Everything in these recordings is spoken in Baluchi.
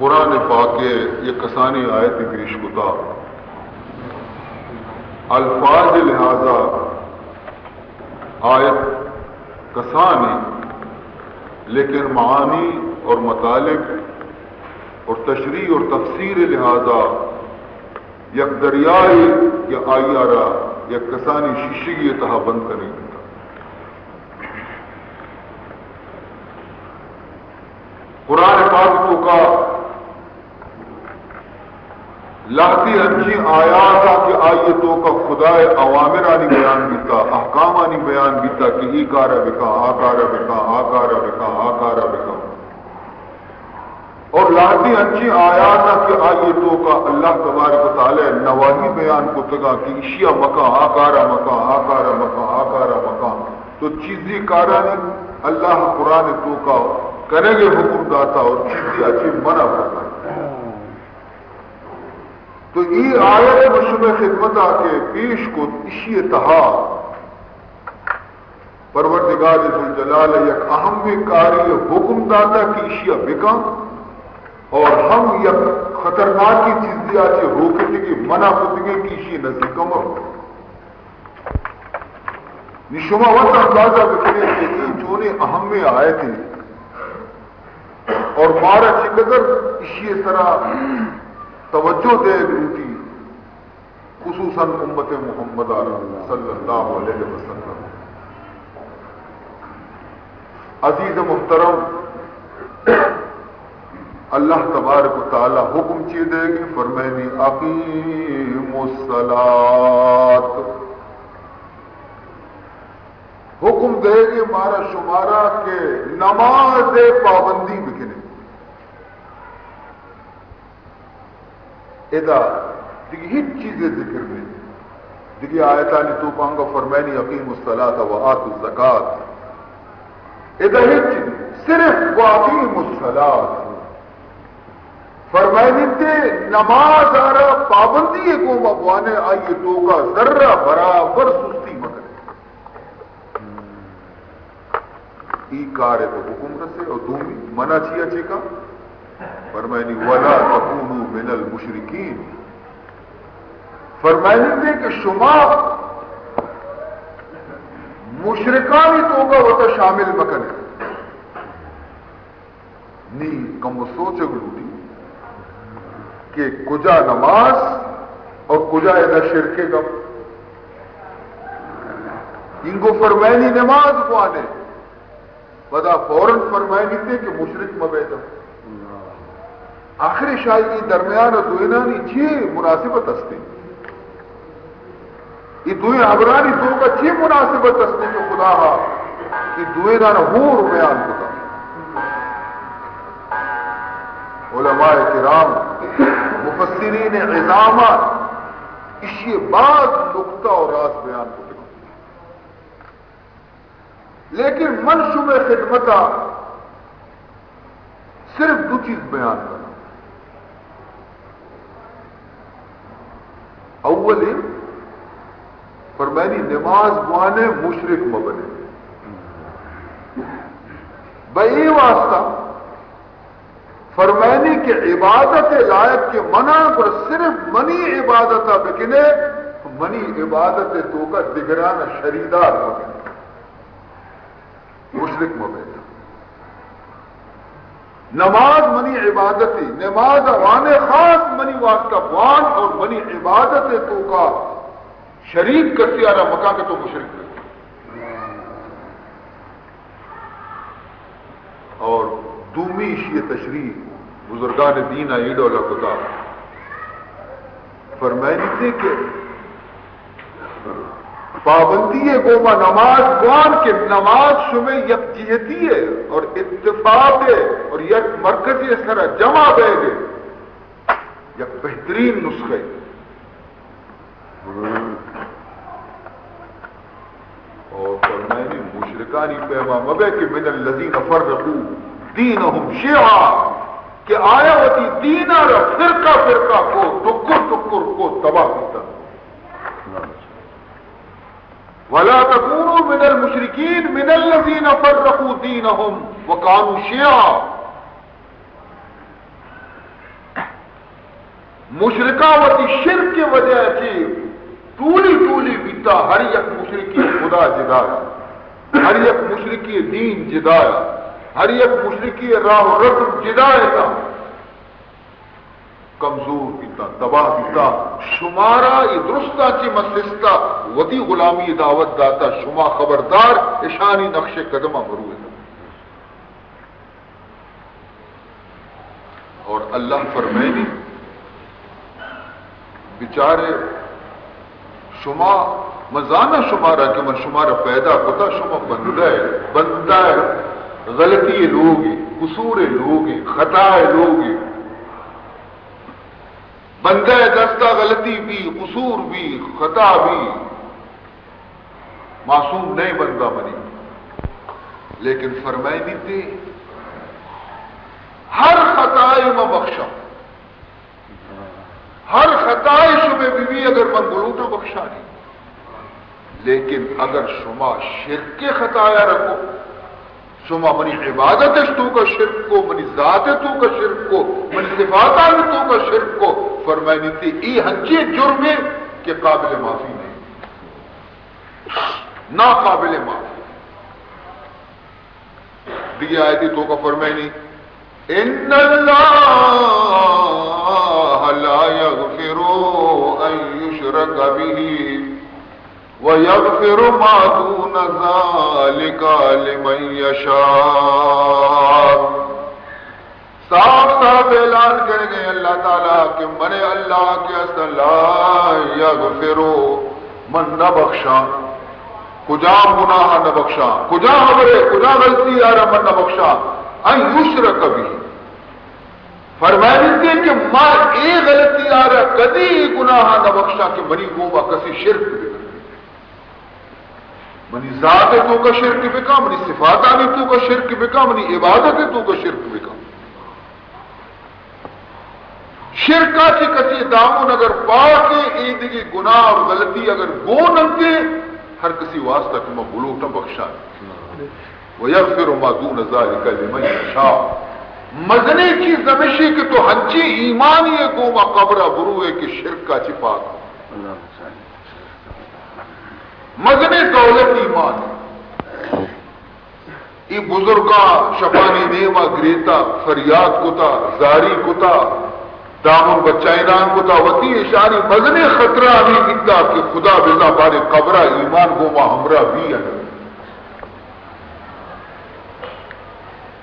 قرآن پاک ء یک کسانیں آیتے پیش کتا۔ الفاظ لحاظا آیت کسانیں، لیکن معانی اور مطالب اور تشریح اور تفسیر لحاظا یک دریائے یا آئی ء را یک کسانیں شیشگی ء تہا بند کنگ بیتا۔ قرآن پاک توکا لہتے انچیں آیات آ کہ آئی توکا خدائے اوامرانی بیان بیتا، احکامانی بیان بیتا کہ ای کارا بکا، آ کارا بکا، آ کارا بکا، آ کارا بکا۔ اور لہتے انچیں آیات آ کہ آئی توکا اللہ تبارک و تعالی نواہی بیان کتگا کہ اشیا مکا، آ کارا مکا، آ کارا مکا، آ کارا مکا۔ تو چیزی کارانی اللہ قرآن توکا کنگ ء حکم داتا اور چیزی آ چی منع فرمائے۔ تو ای آیت مشروع خدمت آ کہ پیش کت، اشی تہا پروردگار ذوالجلال یک اہم کاری حکم داتا کہ اشیا بکن اور ہم یک خطرناکی چیزی آ چی روکتے کہ منع کتگے کہ اشی نزدیک مہ نی شما وت اندازہ بکنیں کہ اے چونیں اہمیں آیتے اور مارا چقدر اشی سرا توجہ دے لوٹی، خصوصاً امت محمد صلی اللہ علیہ وسلم۔ عزیز محترم، اللہ تبارک و تعالی حکم چی دے گے؟ فرمائنی، اقیموا الصلاۃ۔ حکم دے گے مارا شمارا کہ نماز پابندی بکنے۔ ادا دگہ ہچ چیزے ذکر نہیں۔ دگہ آیتانی توکا انگا فرمائنی، اقیموا الصلاۃ و آتوا الزکات۔ ادا ہچ نہیں، صرف و اقیموا الصلاۃ۔ فرمائنی تے نماز آرا پابندی گوما بوانے، آئی توکا ذرہ برابر سستی مکنے۔ ای کار تو حکم رسے اور دومی منع چیا چی کا؟ فرمائنی، ولا تکونوا من المشرکین۔ فرمائنی تے کہ شما مشرکانی توکا وتا شامل مکنے۔ نی کم سوچگ لوٹی کہ کجا نماز اور کجا ادا شرک گپ۔ انگو فرمائنی نماز بوانے، پدا فوراً فرمائنی تے کہ مشرک مبیتا۔ آخر شاہی درمیان دوینانی چی مناسبت ہستی؟ اے دوئیں ہبرانی توکا چی مناسبت است کہ خدا ہا اے دوئینانا ہور بیان کتا؟ علماء کرام، مفسرین عظاما اشی بعض نکتہ و راز بیان کتا۔ لیکن من شمئے خدمتا صرف دو چیز بیان کناں۔ اولی، فرمائنی نماز بوانے مشرک مبنے۔ بہ اے واسطہ فرمائنی کہ عبادت لائق کہ منا، گڑا صرف منی عبادتا بکنے، منی عبادت توکا دگرانا شریدار مکنے۔ مشرک مبیت۔ نماز منی عبادتے، نماز وانے خاص منی واسطہ بوان اور منی عبادت توکا شریک کسی آرا مکان کہ تو مشرک بے۔ اور دومی اشی تشریح بزرگان دین ای ڈولا کتا، فرمائنی تے کہ پابندی ہے گوما نماز بوان کہ نماز شمے یک جہتی ہے اور اتفاق ہے اور یک مرکزی سرا جمع بے گے، یک بہترین نسخہ ہے۔ اور فرمائنی مشرکانی پیما مبے کہ من الذین فرقوا دینہم شیعا، کہ آیا وتی دینا را فرقہ فرقہ کو، ٹکر ٹکر کو، تباہ کتا۔ ولا تکونوا من المشرکین من الذین فرقوا دینہم وکانوا شیعا۔ مشرکاں وتی شرک ءِ وجہ ءَ چہ ٹولی ٹولی بیتا، ہر یک مشرکی خدا جدا ءَ، ہر یک مشرکی دین جدا ءَ، ہر یک مشرکی راہ و رسم جدا ءَ، کمزور بیتا، تباہ بیتا۔ شمارا اے درستاں چہ من سستا، وتی غلامی دعوت داتا، شما خبردار اشانی نقش قدماں مرویت۔ اور اللہ فرمائنی، بچارے شما، من زاناں شمارا کہ من شمارا پیدا کتا، شما بندہ ئے، بندہ ئے، غلطی لوگے، قصور لوگے، خطا لوگے۔ بندہ دستا غلطی بی، قصور بی، خطا بی، معصوم نئے بندہ منی، لیکن فرمائنی تے ہر خطائے ما بخشاں، ہر خطائے شمے بی بی اگر من گلوٹاں بخشانی، لیکن اگر شما شرک خطایا رکو، شما منی عبادت اش توکا شرک کو، منی ذات توکا شرک کو، منی صفاتانی توکا شرک کو، فرمائنی تے ای ہنچے جرمے کہ قابل معافی نہیں، ناقابل معافی۔ دیگه آیتی توکا فرمائنی، ان اللہ لا یغفر ان یشرک به ویغفر ما دون ذلک لمن یشاء۔ صاف صاف اعلان کرے گئے اللہ تعالیٰ کہ من اللہ کہ است لا یغفر، من نہ بخشاں، کجام گناہ نہ بخشاں، کجام خبرے، کجام غلطی آرا من نہ بخشاں، ان یشرک به۔ فرمائنی تے کہ ما اے غلطی آرا کدی اے گناہ نہ بخشاں کہ منی گوما کسی شرک بکن، منی ذات توکا شرک بکن، منی صفاتانی توکا شرک بکن، منی عبادت توکا شرک بکن۔ شرکا چہ کسی دامن اگر پاکے، اے دگہ گناہ اور غلطی اگر گون انتے، ہر کسی واسطہ کہ ما بلوٹاں بخشان۔ ویغفر ما دون ذلک لمن یشاء۔ مزنیں چیز ہمیشی کہ تو ہنچیں ایمانی گوما قبرا بروئے کہ شرکا چہ پاک۔ مزنیں دولت ایمان۔ اے بزرگاں شپانی نیما گریتا، فریاد کتا، زاری کتا، دامن بچائینان کتا، وتی اشانی مزنیں خطرہ ہمے بیتا کہ خدا بزاں بارے قبرا ایمان گوما ہمراہ بی یا نبی۔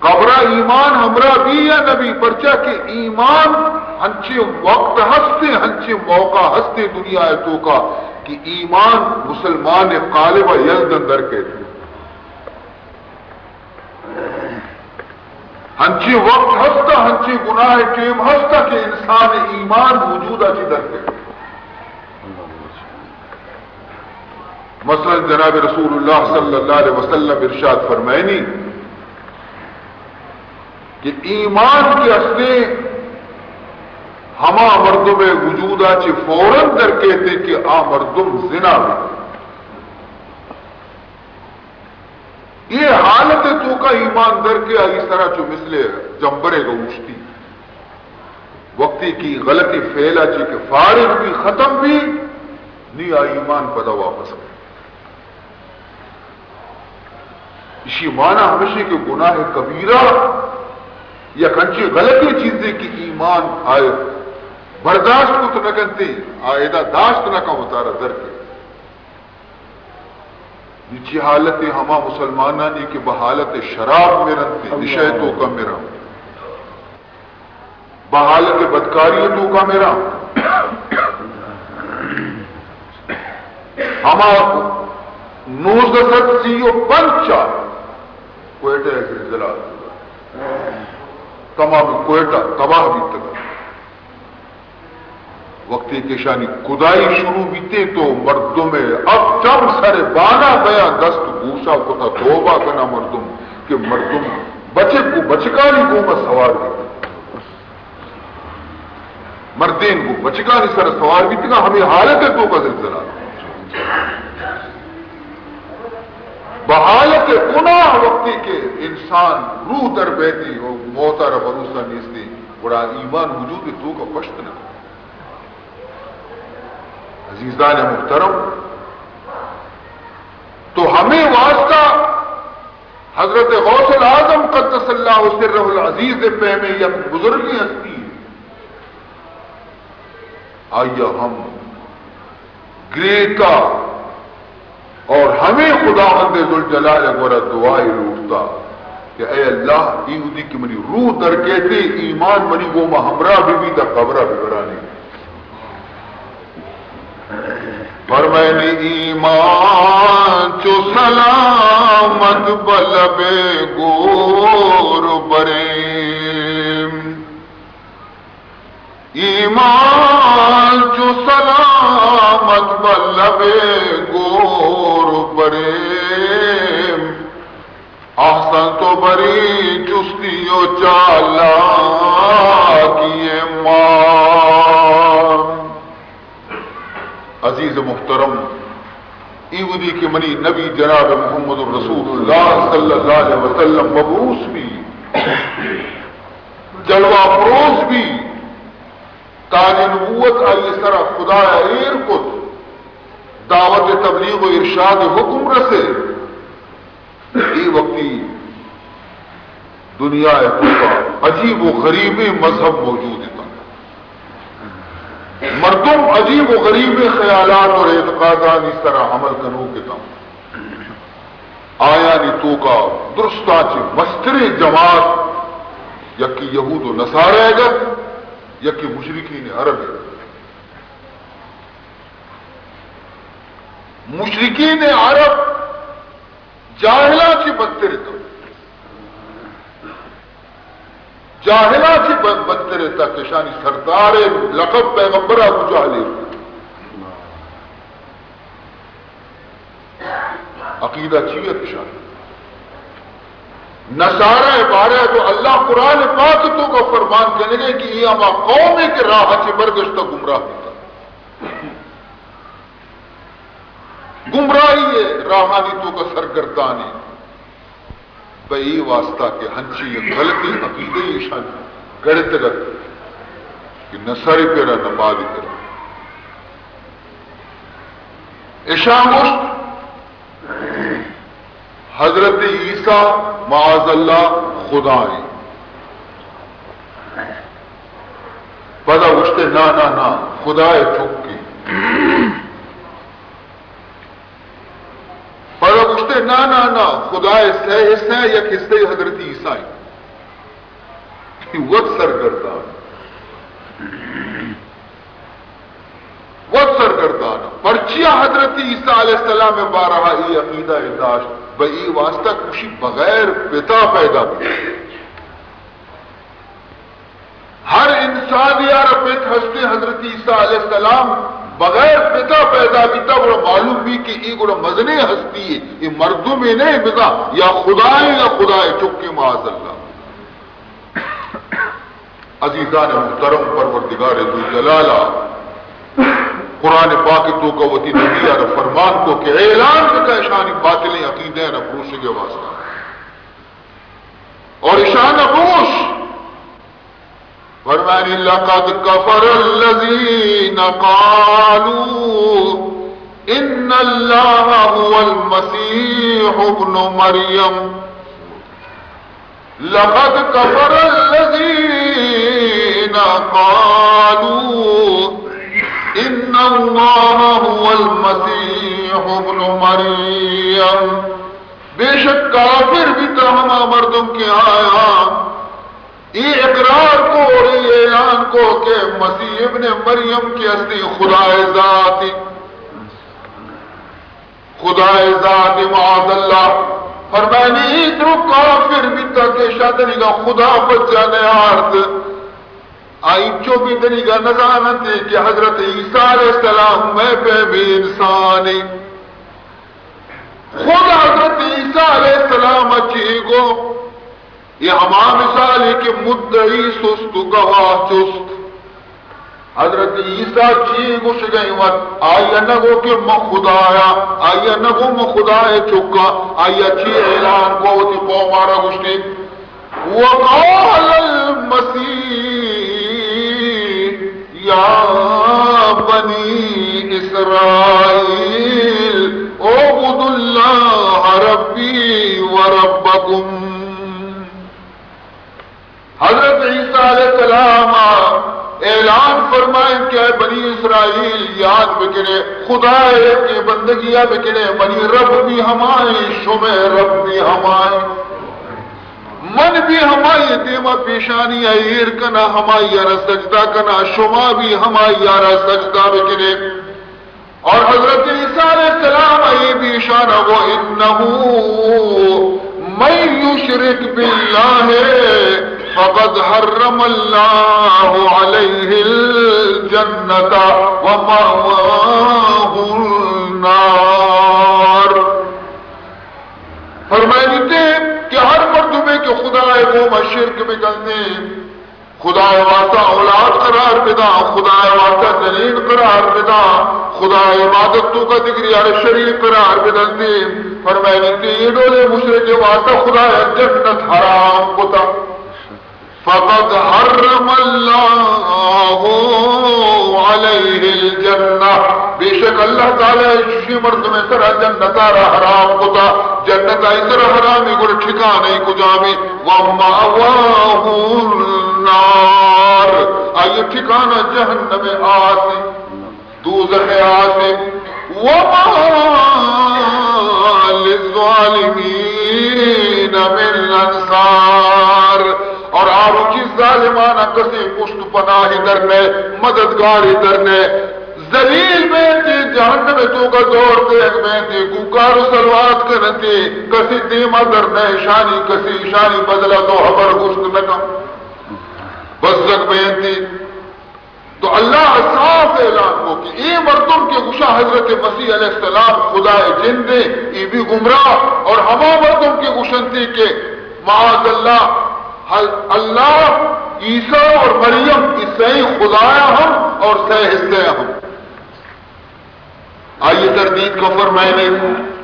قبرا ایمان ہمراہ بی یا نبی، پرچا کہ ایمان ہنچیں وقت ہستے، ہنچیں موقع ہستے دنیا توکا کہ ایمان مسلمان قالبا یلدن در کیت۔ ہنچیں وقت ہستا، ہنچیں گناہ ٹیم ہستا کہ انسان ایمان وجودا چی در کیت۔ مثلاً جناب رسول اللہ صلی اللہ علیہ وسلم ارشاد فرمائنی کہ ایمان کہ ہستے ہما مردم وجودا چی فوراً در کیتے کہ آ مردم زنا بکن۔ اے حالت توکا ایمان در کے آئی سرا چو مثل جمبرے گا اوشتی۔ وقتی کہ غلطی فعلا چی کہ فارغ بی، ختم بی، نی آ ایمان پدا واپس کئے۔ اشی معنی ہمیشی کہ گناہ کبیرہ یک ہنچی غلطی چیزے کہ ایمان آئے برداشت کت نہ کنتے، آ ادا داشت نہ کن وتارا در کے۔ نی چی حالت ہما مسلمانانی کہ بہ حالت شراب مرنتے، نشہ توکا مرن، بہ حالت بدکاری توکا مرن۔ ہما نوزدہ سد سی و پنچ ءَ کوئٹہ ءِ زلزلہ، تمام کوئٹہ تباہ بیتگ۔ وقتی کہ اشانی کدائی شروع بیتے تو مردم اب چم سر بانا بیا، دست گوشا کتا توبہ کنا مردم، کہ مردم بچک و بچکانی گوما سوار بیتے، مردین گو بچکانی سر سوار بیتگا، ہمیں حالت توکا زلزلہ۔ بہ حالت گناہ وقتی کہ انسان روح در بیتی و موتا را بھروسہ نیستی، گڑا ایمان وجود توکا پشت نہ۔ عزیزان محترم، تو ہمے واسطہ حضرت غوث الاعظم قدس اللہ سرہ العزیز ءِ پیمیں یک بزرگیں ہستی، آئی ءَ ہم گریتا اور ہمے خداوند ذوالجلال ءِ گورا دعائے لوٹتا کہ اے اللہ، ایودی کہ منی روح در کیتے، ایمان منی گوما ہمراہ بہ بیت، قبرا ببرانی۔ فرمائنی، ایمان چو سلامت بلب گور بریم، ایمان چو سلامت بلب گور بریم، احسن تو بری چستی و چالاکی ما۔ عزیز محترم، ایودی کہ منی نبی جناب محمد رسول اللہ صلی اللہ علیہ وسلم مبعوث بی، جلوہ فروز بی، تاج نبوت آئی سرا خدایا ایر کت، دعوت تبلیغ و ارشاد حکم رسے، اے وقتی دنیا ءِ توکا عجیب و غریبیں مذہب موجود اتاں۔ مردم عجیب و غریبیں خیالات اور اعتقادانی سرا عمل کنوک اتاں۔ آیانی توکا درستاں چہ مستریں جماعت یکی یہود و نصارہ ءَ گت، یکی مشرکین عرب ءَ گت۔ مشرکین عرب جاہلاں چہ بدتر اتاں۔ جاہلاں چہ بد-، بدتر اتاں کہ اشانی سردار لقب پیغمبر ابو جہل ءَ۔ عقیدہ چی ات اشانی؟ نصارہ ءِ بارہ ءَ تو اللہ قرآن پاک ءِ توکا فرمان کنگے کہ اے ہما قومے کہ راہ چہ برگشتہ گمراہ بیتہ۔ گمراہی ءِ راہانی توکا سرگردانے، بہ اے واسطہ کہ ہنچیں یک غلطیں عقیدہ ءَ اشاں گڑتگ ات کہ نہ سر ءِ کرا نہ پاد ءِ کرا۔ اشاں گوشت، حضرت عیسیٰ معاذ اللہ خدا ایں۔ پدا گوشتے، نا، نا، نا، خدا ءِ چک ایں۔ پدا گوشتے، نا، نا، نا، خدا ءِ سئے حصہ ایں، یک حصہ حضرت عیسیٰ ایں۔ وت سرگردان۔ وت سرگردان۔ پرچیا حضرت عیسیٰ علیہ السلام ءِ بارہ ءَ اے عقیدہ ءَ داشت؟ بہ اے واسطہ کہ اشی بغیر پتا پیدا بیت۔ ہر انسان ءَ را پت ہستے، حضرت عیسیٰ علیہ السلام بغیر پتا پیدا بیتا، گڑا معلوم بی کہ اے گڑا مزنیں ہستی ایں، اے مردمے نہ ایں بزاں، یا خدا ایں یا خدا ءِ چک ایں، معاذ اللہ۔ عزیزان محترم، پروردگار ذوالجلال ءَ قرآن پاک ءِ توکا وتی نبی ءَ را فرمان کو کہ اعلان بکا اشانی باطلیں عقیدہ ءَ را پروشگ ءِ واسطہ۔ اور اشاں ءَ بگوش، فرمانی، لقد كفر الذين قالوا إن الله هو المسيح ابن مريم۔ لقد كفر الذين قالوا إن الله هو المسيح ابن مريم۔ بے شک کافر بیتا ہما مردم کہ آیاں اے اقرار کو اور اے اعلان کو کہ مسیح ابن مریم کہ ہستی خدا ءِ ذات ایں۔ خدا ءِ ذات ایں، معاذ اللہ۔ فرمانی، اے درو کافر بیتا کہ اشاں دنیگا خدا پجا نیارت۔ آ انچو بھی دنیگا نزاننت کہ حضرت عیسیٰ علیہ السلام مئے پیمیں انسانے۔ خود حضرت عیسیٰ علیہ السلام ءَ چی گو؟ اے ہما مثالے کہ مدعی سست و گواہ چست۔ حضرت عیسیٰ چی گوشگ ءَ ایں وت؟ آئی ءَ نہ گو کہ من خدایاں، آئی ءَ نہ گو من خدا ءِ چکاں، آئی ءَ چی اعلان کو وتی قوم ءَ را؟ گوشتی، وقال المسيح يا بني إسرائيل۔ علیہ السلام اعلان فرمائیں کہ اے بنی اسرائیل، یاد بکنے، خدا ءِ یکیں بندگی ءَ بکنے، منی رب بھی ہمائیں، شمئے رب بھی ہمائیں۔ من بھی ہمائی دیما پیشانی ءَ ایر کناں، ہمائی ءَ را سجدہ کناں، شما بھی ہمائی ءَ را سجدہ بکنے۔ اور حضرت عیسیٰ علیہ السلام ءَ اے بھی اشارہ کو، انہ من یشرک باللہ فقد حرم اللہ علیہ الجنۃ ومأواہ النار۔ فرمائیتے کہ ہر مردمے کہ خدا ءِ گوما شرک بکنے، خدا ءِ واسطہ اولاد قرار بداں، خدا ءِ واسطہ جنین قرار بداں، خدا ءِ عبادت ءِ توکا دگری ءَ را شریک قرار بدنتی۔ فرمائیتے اے ڈولیں مشرک ءِ واسطہ خدا ءَ جنت حرام کتا۔ فقد حرم اللہ علیہ الجنہ، بے شک اللہ تعالی ءَ چشیں مردم ءِ سرا جنت ءَ را حرام کتا، جنت آئی سرا حرام ایں، گڑا ٹھکانہ کجام ایں؟ ومأواہ النار، آئی ٹھکانہ جہنم ءِ آس ایں، دوزخ ءِ آس ایں۔ وما للظالمین من انصار، اور آ روچی ظالماناں کسے پشت پناہے در نئے، مددگارے در نئے، ذلیل بینتی، جہنم ءِ توکا زور دیگ بینتی، کوکار و سلوات کننتی، کسے دیما در نئے اشانی، کسے اشانی بدلا دو ہبر گوشت نکن، بزگ بینتی۔ تو اللہ صاف اعلان کو کہ اے مردم کہ گوشاں حضرت مسیح علیہ السلام خدا ءِ جند ایں، اے بھی گمراہ، اور ہما مردم کہ گوشنتی کہ معاذ اللہ، حل-، اللہ، عیسیٰ اور مریم، اے سئیں خدایاں ہم اور سئے حصے ہم۔ آئی تردید کو فرمائنی،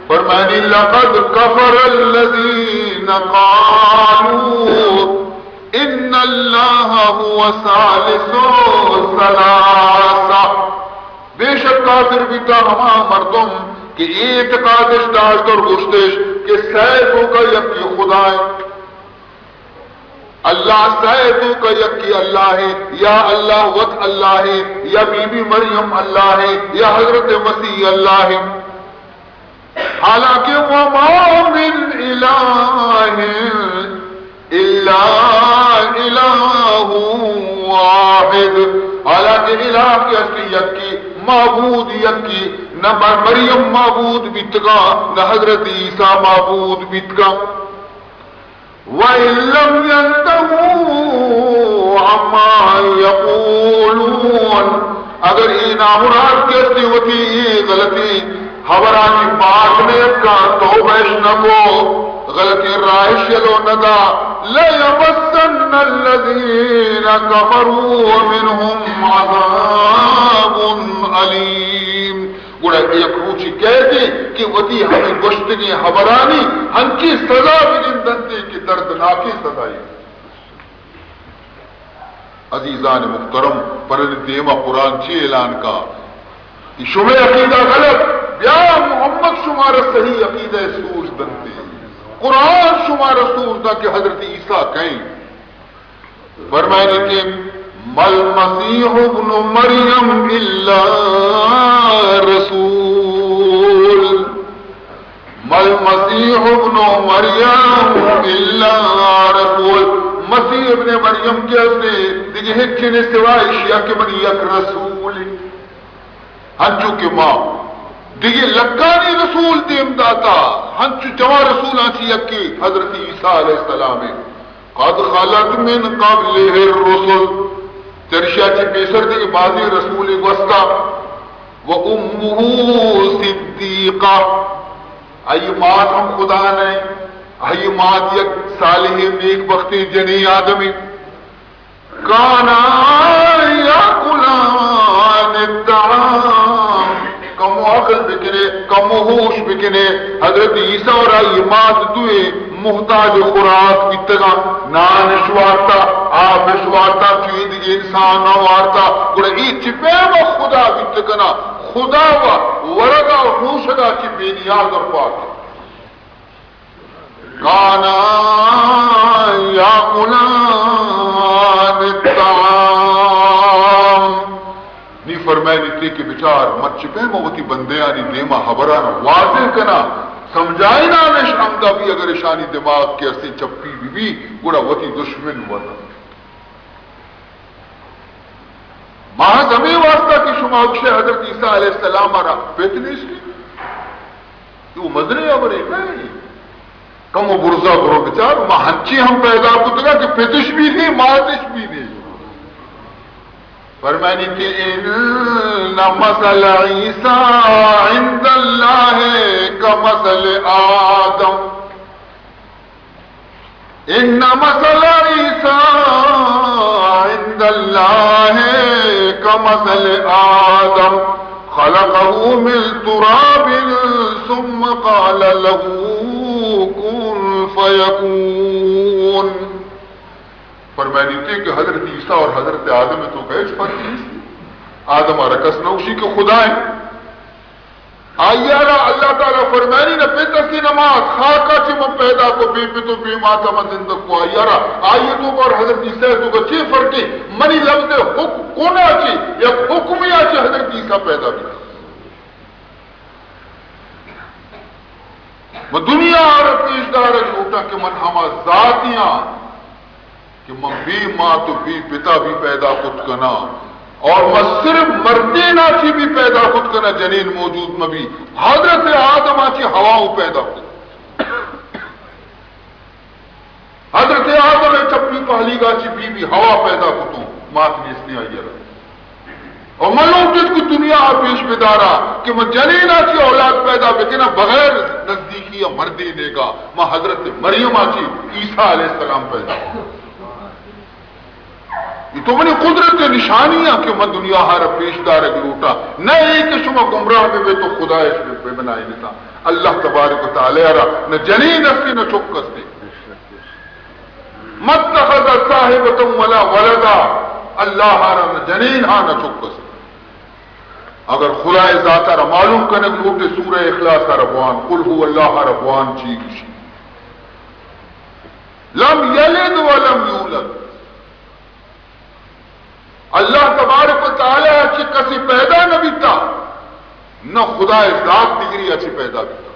فرمائنی، لقد کفر الذین قالوا ان اللہ هو ثالث ثلاثہ۔ بے شک کافر بیتا ہما مردم کہ اے اعتقاد اش داشت اور گوشتش کہ سئے توکا یکے خدا ایں۔ اللہ سئے توکا یکے اللہ ایں، یا اللہ وت اللہ ایں، یا بی بی مریم اللہ ایں، یا حضرت مسیح اللہ ایں۔ حالانکہ وما من الہ الا الہ واحد، حالانکہ الہ کہ ہستی یکے، معبود یکے، نہ مر-، مریم معبود بیتگا، نہ حضرت عیسیٰ معبود بیتگا۔ وَإِن لَّمْ يَنْتَهُوا عَمَّا يَقُولُونَ، اگر اے نامراد کہ ہستی وتی اے غلطیں ہبرانی باز نیتکا، توبہ اش نکو، غلطیں راہ اش یلو ندا، لَيَمَسَّنَّ الَّذِينَ كَفَرُوا مِنْهُمْ عَذَابٌ أَلِيمٌ۔ گڑا یک روچے کئیت کہ وتی ہمے گوشتگیں ہبرانی ہنچیں سزا بگندنت کہ دردناکیں سزایے۔ عزیزان محترم، پرنی دیما قرآن چی اعلان کا؟ کہ شمئے عقیدہ غلط، بیا محمد شمارا صحیح عقیدہ سوج دنتی۔ قرآن شمارا سوج دا کہ حضرت عیسیٰ کئیں۔ فرمائنی کہ ما المسیح ابن مریم الا رسول، ما المسیح ابن مریم الا رسول۔ مسیح ابن مریم کہ ہستی دگہ ہچ نہ سوائے اشیا کہ منی یک رسولے۔ ہنچو کہ ما دگہ لکانی رسول دیم داتا، ہنچو جوان رسولاں چہ یکے حضرت عیسیٰ علیہ السلام ایں۔ قد خلت من قبلہ الرسل، چریشیا چہ پیسر دگہ بازیں رسولے گوستا۔ و امہ صدیقہ، آئی مات ہم خدا نئیں، آئی مات یک صالحیں نیک بختیں جنیں آدمے۔ کانا یاکلان الطعام۔ کمو عقل بکنے، کمو ہوش بکنے۔ حضرت عیسیٰ اور آئی مات دوئیں محتاج خوراک بیتگاں۔ نان اش وارتا، آپ اش وارتا، چوئیں دگہ انسان نہ وارتا۔ گڑا اے چہ پیم خدا بیت کنا؟ خدا و ورگا و نوشگا چہ بے نیاز اور پاک۔ کانا یاکلان فرمائنیتے کہ بچار، مرچی پیم وتی بندیانی دیما ہبران واضح کنا، سمجھائینانش، ہمدا بھی اگر اشانی دماغ کہ اسے چپی بی بی، گڑا وتی دشمن وزن۔ محض ہمے واسطہ کہ شما گوشے حضرت عیسیٰ علیہ السلام ء را پت نیستی۔ تو مزنیں ہبرے نہ۔ کم و برزا برو بچار، ما ہنچی ہم پیدا کتگا کہ پتش بھی نہیں، ماتش بھی نہیں۔ فرمانی کہ ان مثل عیسیٰ عند اللہ کمثل آدم۔ ان مثل عیسیٰ عند اللہ کمثل آدم خلقه من تراب ثم قال له کن فیکون۔ فرمائنیتے کہ حضرت عیسیٰ اور حضرت آدم تو کہ ہچ فرق نہیں۔ آدم ء را کس نہ گوشی کہ خدا ہے۔ آئی ء را اللہ تعالیٰ فرمانی نہ پت اسے نہ مات، خاکا چہ من پیدا کو، بے پت و بے ماتا من زندگ کو۔ آئی ء را، آئی ء تو اور حضرت عیسیٰ ء تو کا چے فرق ہے؟ منی لفظ حک-، کن ء چہ، یک حکمے ء چہ حضرت عیسیٰ پیدا بیتا۔ من دنیا ء را پیش دارگ لوٹاں کہ من ہما ذاتیاں کہ من بے مات و بے پتا بھی پیدا کت کناں، اور من صرف مردینا چی بھی پیدا کت کناں، جنین موجود مہ بھی۔ حضرت آدم ء چی حوا پیدا کت۔ حضرت آدم ء چپی پہلیگا چی بی بی حوا پیدا کتوں، مات نیستی آئی ء را۔ اور من لوٹت کہ دنیا ء پیش بدارا کہ من جنینا چی اولاد پیدا بکناں بغیر نزدیکی ء مردینے گا۔ من حضرت مریم ء چی عیسیٰ علیہ السلام پیدا کتوں۔ یہ تو منی قدرت نشانی ہے کہ من دنیا ء را پیش دارگ لوٹاں۔ نہ اے کہ شما گمراہ بے تو خدا اش بے بنائے نتا۔ اللہ تبارک و تعالی ء را نہ جنین استی نہ چک استی۔ ما اتخذ صاحبة ولا ولدا، اللہ ء را نہ جنین ہا نہ چک است۔ اگر خدا ء ذات ء را معلوم کنگ لوٹے، سورہ اخلاص ء را بوان، قل هو اللہ ء را بوان چی گوشی۔ لم یلد ولم یولد۔ اللہ تبارک و تعالی ء چہ کسی پیدا نہ بیتا، نہ خدا ء ذات دگری ء چہ پیدا بیتا۔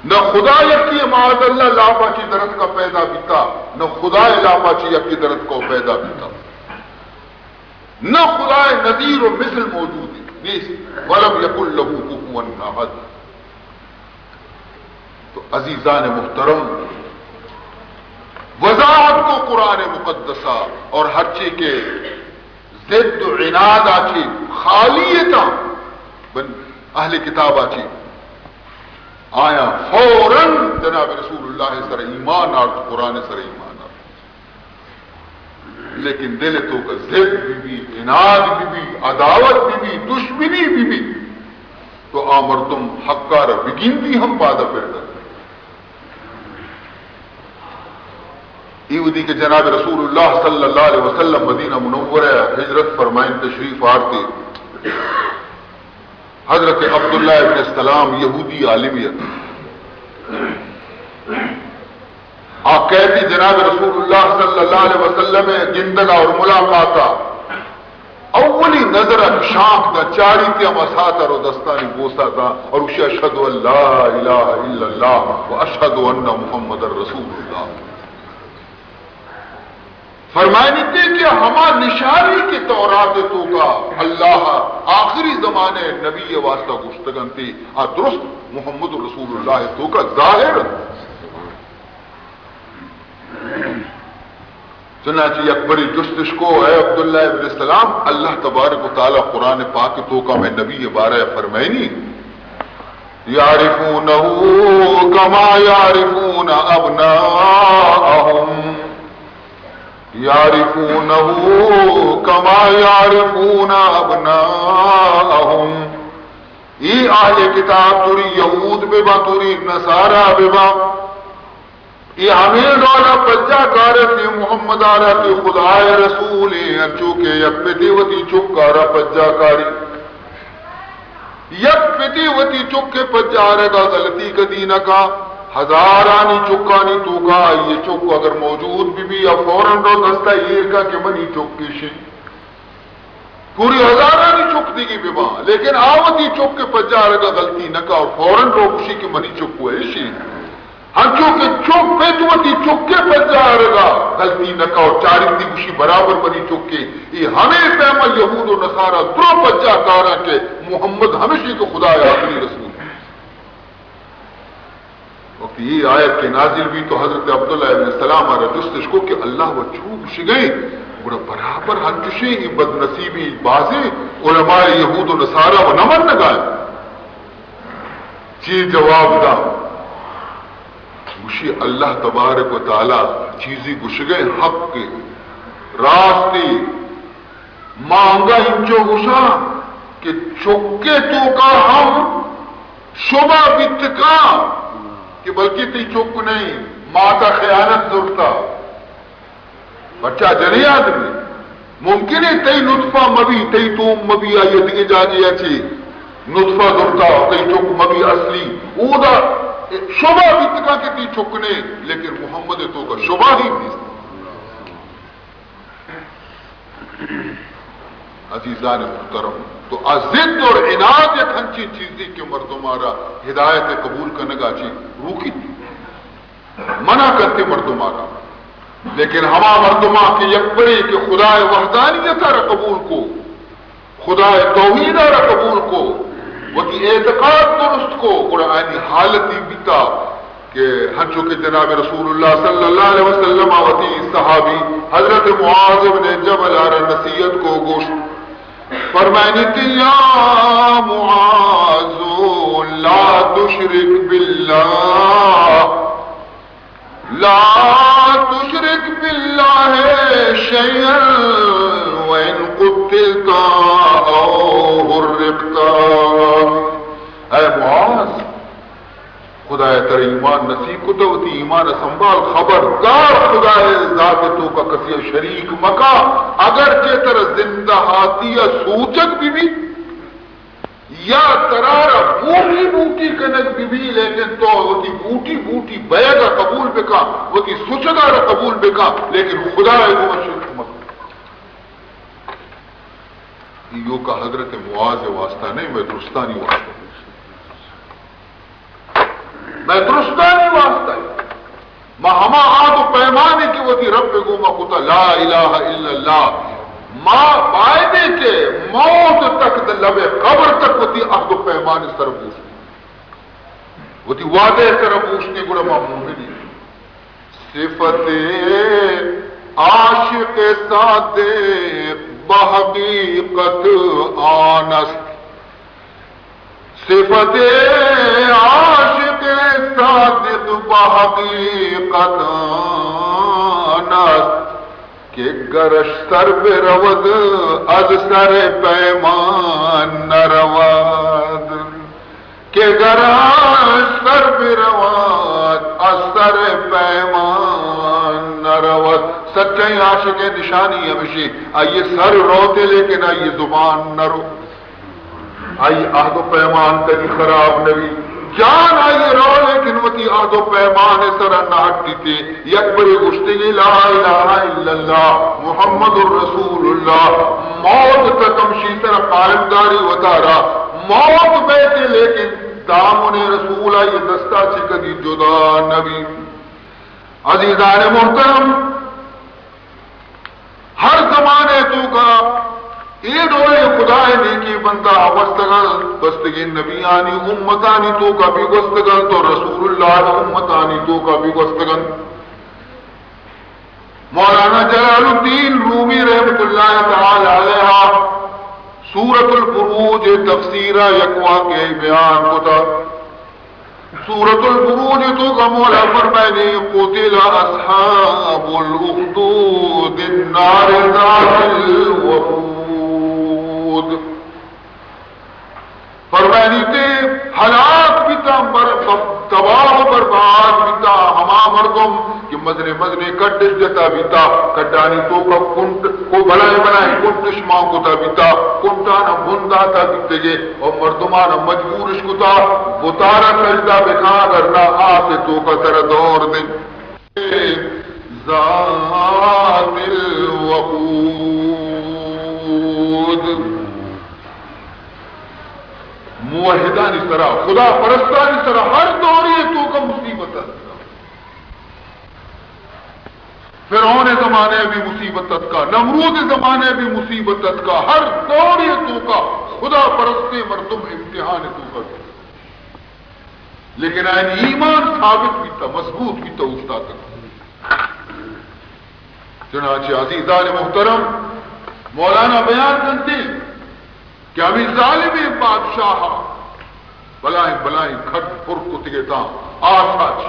نہ خدا یکی معاذ اللہ لاپا چہ درتکا پیدا بیتا، نہ خدا ء لاپا چہ یکی درتکا پیدا بیتا، نہ خدا ء نظیر و مثل موجود نیست۔ ولم یکن له کفوا احد۔ تو عزیزان محترم، وضاحت کو قرآن مقدسہ اور ہرچی کے ضد و عناد آچی خالی تا بن اہل کتاب آچی آیا فوراً جناب رسول اللہ سر ایمان آرت، قرآن سر ایمان آرت۔ لیکن دل تو کا ضد بی بی، عناد بی بی، عداوت بی بی، دشمنی بی بی، تو آ مردم حقا را بگندی ہم پادا پر دنت۔ ایودی کہ جناب رسول اللہ صلی اللہ علیہ وسلم مدینہ منورہ ہجرت فرمائن تشریف آرتے، حضرت عبداللہ ابن سلام یہودی عالمی ات۔ آ کیتی جناب رسول اللہ صلی اللہ علیہ وسلم گندگا اور ملاقاتا۔ اولی نظر ء شانک داں، چاریت ہما ساعت ء رو دستانی بوسا داں اور گوشی، اشہد ان لا الہ الا اللہ و اشہد ان محمد رسول اللہ۔ فرمائنیتے کہ ہما نشانی کہ تورات توکا اللہ آخری زمانے نبی واسطہ گوشتگنتی، آ درست محمد رسول اللہ توکا ظاہر انت۔ چنانچہ یک بری جستش کو، اے عبداللہ ابن سلام، اللہ تبارک و تعالی قرآن پاک توکا میں نبی بارہ فرمائنی، یعرفونہ کما یعرفون ابناءہم، یعرفونہ کما یعرفون ابناءہم۔ ای اہل کتاب توری یہود ببا، توری نصارہ ببا، اے ہمے ڈولا پجا کارت کہ محمد آرا کہ خدائے رسولے، انچو کہ یک پتے وتی چکارا پجا کاری۔ یک پتے وتی چکے پجارگا غلطی کدی نہ کا۔ ہزارانی چکانی توکا آئی چک اگر موجود بی بی یا فوراً رو دستا ایر کا کہ منی چک کشی۔ کوری ہزارانی چک دیگی بباں، لیکن آ وتی چک ءِ پجارگ ءَ غلطی نہ کا اور فوراً رو گوشی کہ منی چک وَ ایشی۔ ہنچو کہ چک پت وتی چک ءِ پجارگ ءَ غلطی نہ کا اور چارینتی گوشی برابر منی چک ءَ۔ اے ہمے پیم ءَ یہود و نصارا درو پجا کاراں کہ محمد ہمیشی کہ خدا ءِ آخری رسول۔ وقتی اے آیت کہ نازل بیت تو حضرت عبداللہ ابن سلام ءَ را جستش کو کہ اللہ وَ چو گوشگئے، گڑا برابر ہنچوشیں اے بدنصیبی بازیں علماء یہود و نصارا وَ نہ منگا انت۔ چی جواب دا؟ گوشی اللہ تبارک و تعالی چیزی گوشگئے حق، راستی۔ ما انگا انچو گوشاں کہ چکے توکا ہم شبہ بیت کاں کہ بلکہ تئی چک نہیں، ماتا خیانت زرتا۔ بچہ جنیں آدمی، ممکن ہے تئی نطفہ مبی، تئی توم مبی، آئی دگہ جاگے ءَ چی نطفہ زرتا، تئی چک مبی اصلی۔ اودا شبہ بیت کاں کہ تئی چک نہیں، لیکن محمد توکا شبہ ہی نیست۔ عزیزان محترم، تو آ ضد اور عناد یک ہنچیں چیزے کہ مردماں را ہدایت قبول کنگا چی روکی، منع کنتے مردماں را۔ لیکن ہما مردماں کہ یک برے کہ خدائے وحدانیت را قبول کو، خدائے توحید را قبول کو، وتی اعتقاد درست کو، گڑا آنی حالتی بیتا کہ ہنچو کہ جناب رسول اللہ صلی اللہ علیہ وسلم وتی صحابی حضرت معاذ ابن جبل ءَ را نصیحت کو، گوشت، فرمائنیت، یا معاذ، لا تشرک باللہ، لا تشرک باللہ شیئا وان قتلت او حرقت۔ اے معاذ، خدائے ترا ایمان نصیب کتہ، وتی ایمان سنبھال، خبردار خدائے ذات توکا کسی شریک مکا، اگرچہ ترا زندہ ہاتی سوچگ بی بی، یا ترا را بوٹی بوٹی کنگ بی بی، لیکن تو وتی بوٹی بوٹی بیگ قبول بکا، وتی سوچگا را قبول بکا، لیکن خدائے گوما شرک مکا۔ ایوکا حضرت معاذ واسطہ نہیں، مئے درستانی واسطہ۔ مئے درستانی واسطہ۔ ما ہما عہد و پیمانے کہ وتی رب گوما کتا، لا الہ الا اللہ، ما بایدے کہ موت تک، لب قبر تک وتی عہد و پیمان سر بوشت، وتی وعدہ سر بوشت، گڑا ما مومنی۔ صفت عاشق صادق بحقیقت آن است۔ صفت عاشق صادق بحقیقت آن است کہ گرش سر برود، از سر پیمان نرود۔ کہ گرش سر برود، از سر پیمان نرود۔ سچیں عاشق نشانی ہمیشی، آئی سر روتے لیکن آئی زبان نہ رو۔ آئی عہد و پیمان کدی خراب نہ بی۔ جان آئی رو لیکن وتی عہد و پیمان سر نہ ہٹیتے۔ یک برے گوشتگی لا الہ الا اللہ محمد رسول اللہ، موت تک ہمشی سر قائم داری وتارا۔ موت بیتے لیکن دامن رسول آئی دستا چہ کدی جدا نہ بی۔ عزیزان محترم، ہر زمانے توکا اے ڈولے خدائے نیکیں بندہ گوستگن، گوستگیں نبیانی امتانی توکا بھی گوستگن، تو رسول اللہ امتانی توکا بھی گوستگن۔ مولانا جلال الدین رومی رحمت اللہ تعالی علیہ سورۃ البروج تفسیرا یک واقعہ بیان کتا۔ سورۃ البروج توکا مولا فرمائنی، قتل اصحاب الاخدود النار ذات الوقود۔ فرمائنیتے، ہلاک بیتا، بر-، تباہ و برباد بیتا ہما مردم کہ مزنیں مزنیں کڈش جتا بیتا، کڈانی توکا کنٹ، کو بلائیں بلائیں کنٹش مان کتا بیتا، کنٹانا بن داتا بیتگے، و مردمانا مجبورش کتا، بتارا سجدہ بکن، اگر نہ آس توکا ترا دور دیں۔ ذات الوقود۔ موحدانی سرا، خدا پرستانی سرا ہر دورے توکا مصیبت اتکا۔ فرعون زمانے بھی مصیبت اتکا، نمرود زمانے بھی مصیبت اتکا، ہر دورے توکا خدا پرستے مردم امتحان توکا۔ لیکن آیانی ایمان ثابت بیتا، مضبوط بیتا، اوشتاتگ۔ چنانچہ عزیزان محترم، مولانا بیان کنتے کہ ہمیں ظالمیں بادشاہ بلائیں بلائیں کھڈ پر کتگے تاں آسا چی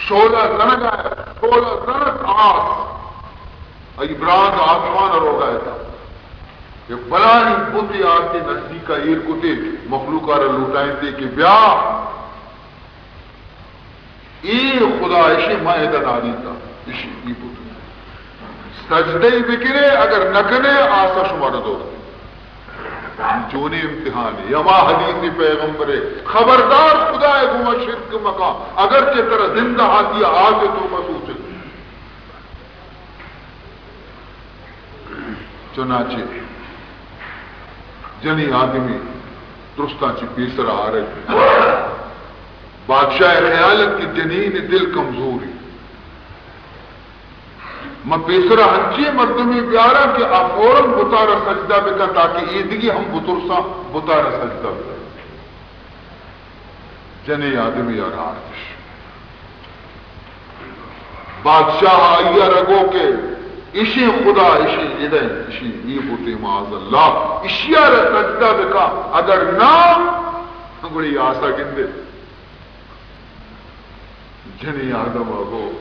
شولا زنگا، شولا زنگ آس، ای براند آسمان روگا اتاں۔ کہ بلائیں بتے آتے نزدیکا ایر کتے، مخلوقا را لوٹائینتے کہ بیا، اے خدا اشی ما ادا نادیتا، اشی ای بت۔ سجدہ بکنے، اگر نکنے، آسا شمارا دور دے۔ چونیں امتحانے، ہما حدیث پیغمبرے، خبردار خدائے گوما شرک مکا، اگرچہ ترا زندہ آتی آسے تو مسوچے۔ چنانچہ جنی آدمی درستاں چی پیسر آرگ۔ بادشاہ خیال ات کہ جنین دل کمزوری۔ من پیسرا ہنچیں مردمے بیاراں کہ آ فوراً بتارا سجدہ بکن تاکہ ایدگی ہم بترساں بتارا سجدہ بکن۔ جنیں آدمی آرا آرتش۔ بادشاہ آئی ء را گو کہ اشی خدا، اشی ادے، اشی ای بوتے، معاذ اللہ، اشی ء را سجدہ بکا، اگر نہ، گڑی آسا گندے۔ جنیں آدم ء گو،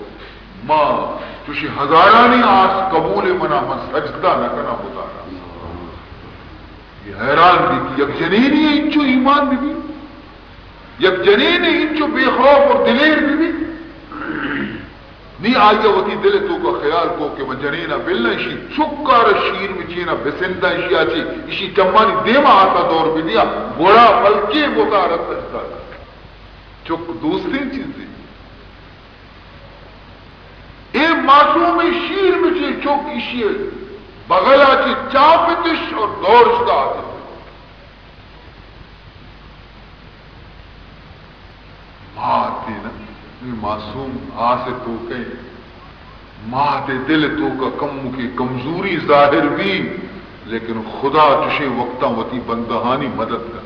ما چوشی ہزارانی آس قبول منا، من سجدہ نہ کنا بتارا۔ یہ حیران بیت، یک جنینی انچو ایمان بی بی؟ یک جنینے انچو بے خوف اور دلیر بہ بی، نی آئی ء وتی دل ء توکا خیال کو کہ من جنین ء بل اشی چکار ء شیر مچین ء بسنداں، اشی ء چی اشی چمانی دیم ء آسا دور بدیاں، گڑا بلکیں بت ء را سجدہ کن۔ چک دوستیں چیزے۔ اے معصومیں شیر مچیں چک اشی ء بغل ء چی چاپ اتش اور دور شتا اتش۔ مات ء نا، اے معصوم آس ء توک ء، مات ء دل ء توک ء کمکے کمزوری ظاہر بی، لیکن خدا چشیں وقتاں وتی بندہانی مدد کنت،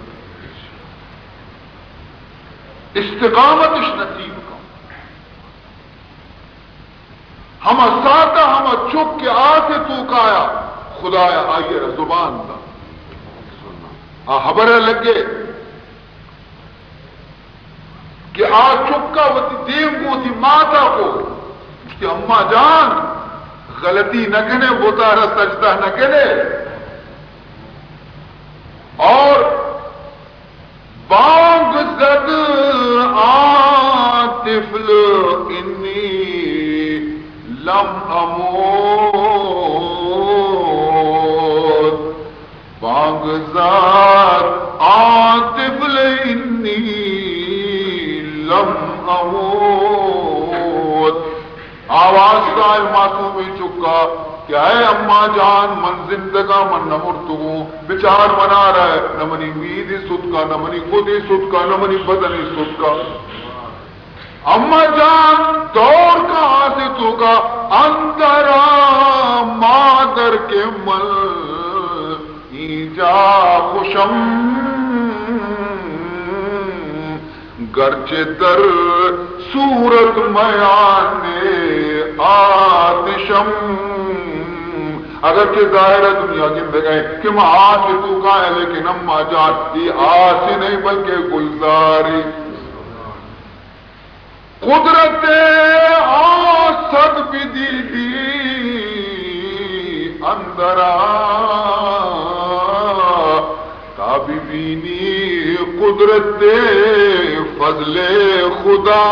استقامت اش نصیب کنت۔ ہما ساعت ء ہما چک کہ آس ء توکایا، خدایا آئی ء را زبان دا۔ آ ہبر ء لگے کہ آ چک ء وتی دیم گوں وتی مات ء کو، گوشتی، اماں جان، غلطی نہ کنے، بت ء را سجدہ نہ کنے۔ اور بانگ زد آ طفل انی لم اموت، بانگ زد آ طفل انی لم اموت۔ آواز دائے معصومیں چکا کہ اے اماں جان، من زندگاں، من نہ مرتگوں، بچار منارا، نہ منی امیدی ستکا، نہ منی خودی ستکا، نہ منی بدنی ستکا۔ اماں جان دور کا آسے توکا، اندرا مادر کے من اینجا خوشم۔ گرچہ در صورت میان آتشم، اگرچہ ظاہر ء دنیا گندگ ء کہ ما آس ء توکا ایں، لیکن اماں جان، اے آس ء نہیں بلکہ گلزارے۔ قدرت آسد بدیدی اندرا، تا ببینی قدرت فضل خدا۔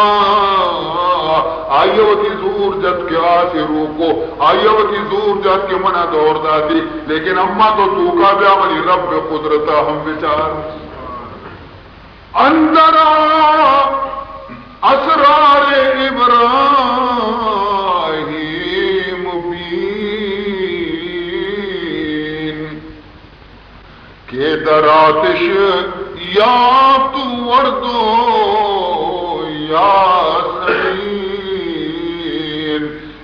آئی ء وتی زور جت کہ آسے روکو، آئی ء وتی زور جت کہ منا دور داتی، لیکن اما تو توکا بیا، منی رب قدرتا ہم بچار۔ اندرا اسرار ابراہیم بین۔ آتش یافت ورد و یاسمین۔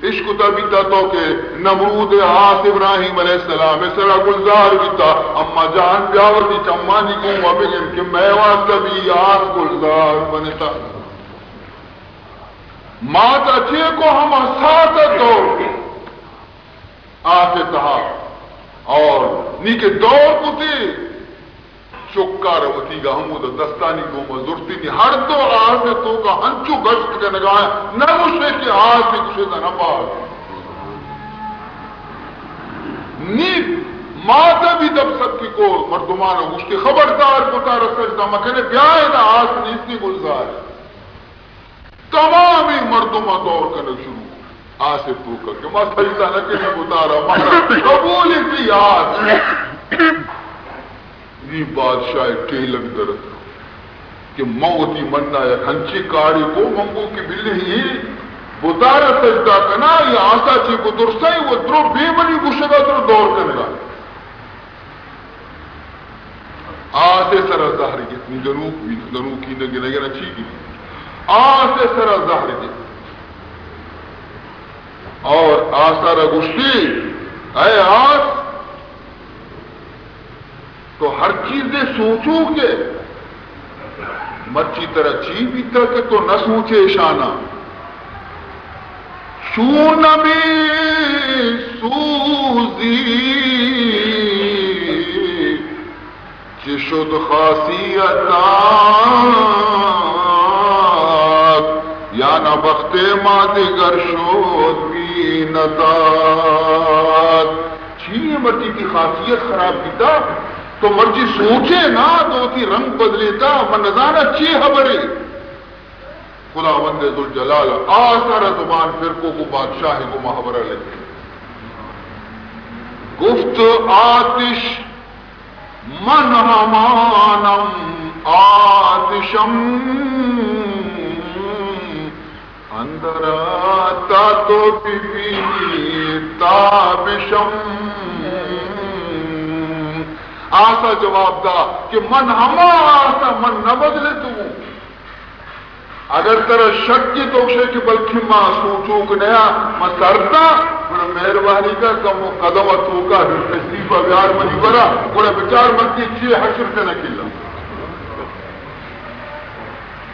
اشکتا بیتا تو کہ نمرود آس ابراہیم علیہ السلام سرا گلزار بیتا، اما جان بیا وتی چمانی گوما بگن کہ مئے واسطہ بھی آس گلزار بنتا۔ ماتا چے کو ہما ساعت دور آس تہا اور نی کہ دور کتی، چکار وتیگا ہمودا دستانی گوما زرتی، نی ہر دو آس توکا ہنچو گشت کنگا، نہ گوشے کہ آس گوشے دا نہ پاس۔ نی ماتا بھی دپ سکی کو مردمانا گوشتی، خبردار، بتارا سجدہ مکنے، بیا ادا آس نیستی گلزار۔ تمامی مردم دور کنگ شروع۔ آس توکا کہ ما سجدہ نہ کنی بتارا، ما قبول کی آس۔ نی بادشاہ ٹیلگ درت کہ من وتی منا یک ہنچی کاری کو، من گو کہ بلے ہی بتارا سجدہ کنا، یا آسا چی کو درسائی و درو بے منی گوشگا درو دور کنگا۔ آس ء سرا زہر گپت، نی گنوک بیت، گنوکی نہ گنگ نہ چی گپت۔ آس ء سرا زہر گپت اور آسا را گوشتی، اے آس، تو ہر چیزے سوچو کہ مرچی ترا چی بیتا کہ تو نہ سوچے اشانا۔ چون نمی سوزی چی شد خاصیتات، یا نہ بخت ما دگر شد بی نداد۔ چی مرچی تی خاصیت خراب بیتا؟ تو مرچی سوچے نا، تو تی رنگ بدلیتا، من نزانا چی خبرے۔ خداوند ذوالجلال آ سر زبان پر کو، گو بادشاہ گو محبرہ لگی۔ گفت آتش من ہمانم آتشم، اندر تا تو بی بی تابشم۔ آسا جواب دا کہ من ہما آسا، من نہ بدلے تو۔ اگر ترا شک تو گشے کہ بلکہ ما سوچوک نیا، ما سردا، گڑا مہربانی کن کمو قدم توکا تشریف بیار منی برا، گڑا بچار من تی چی حشر کنا کلا۔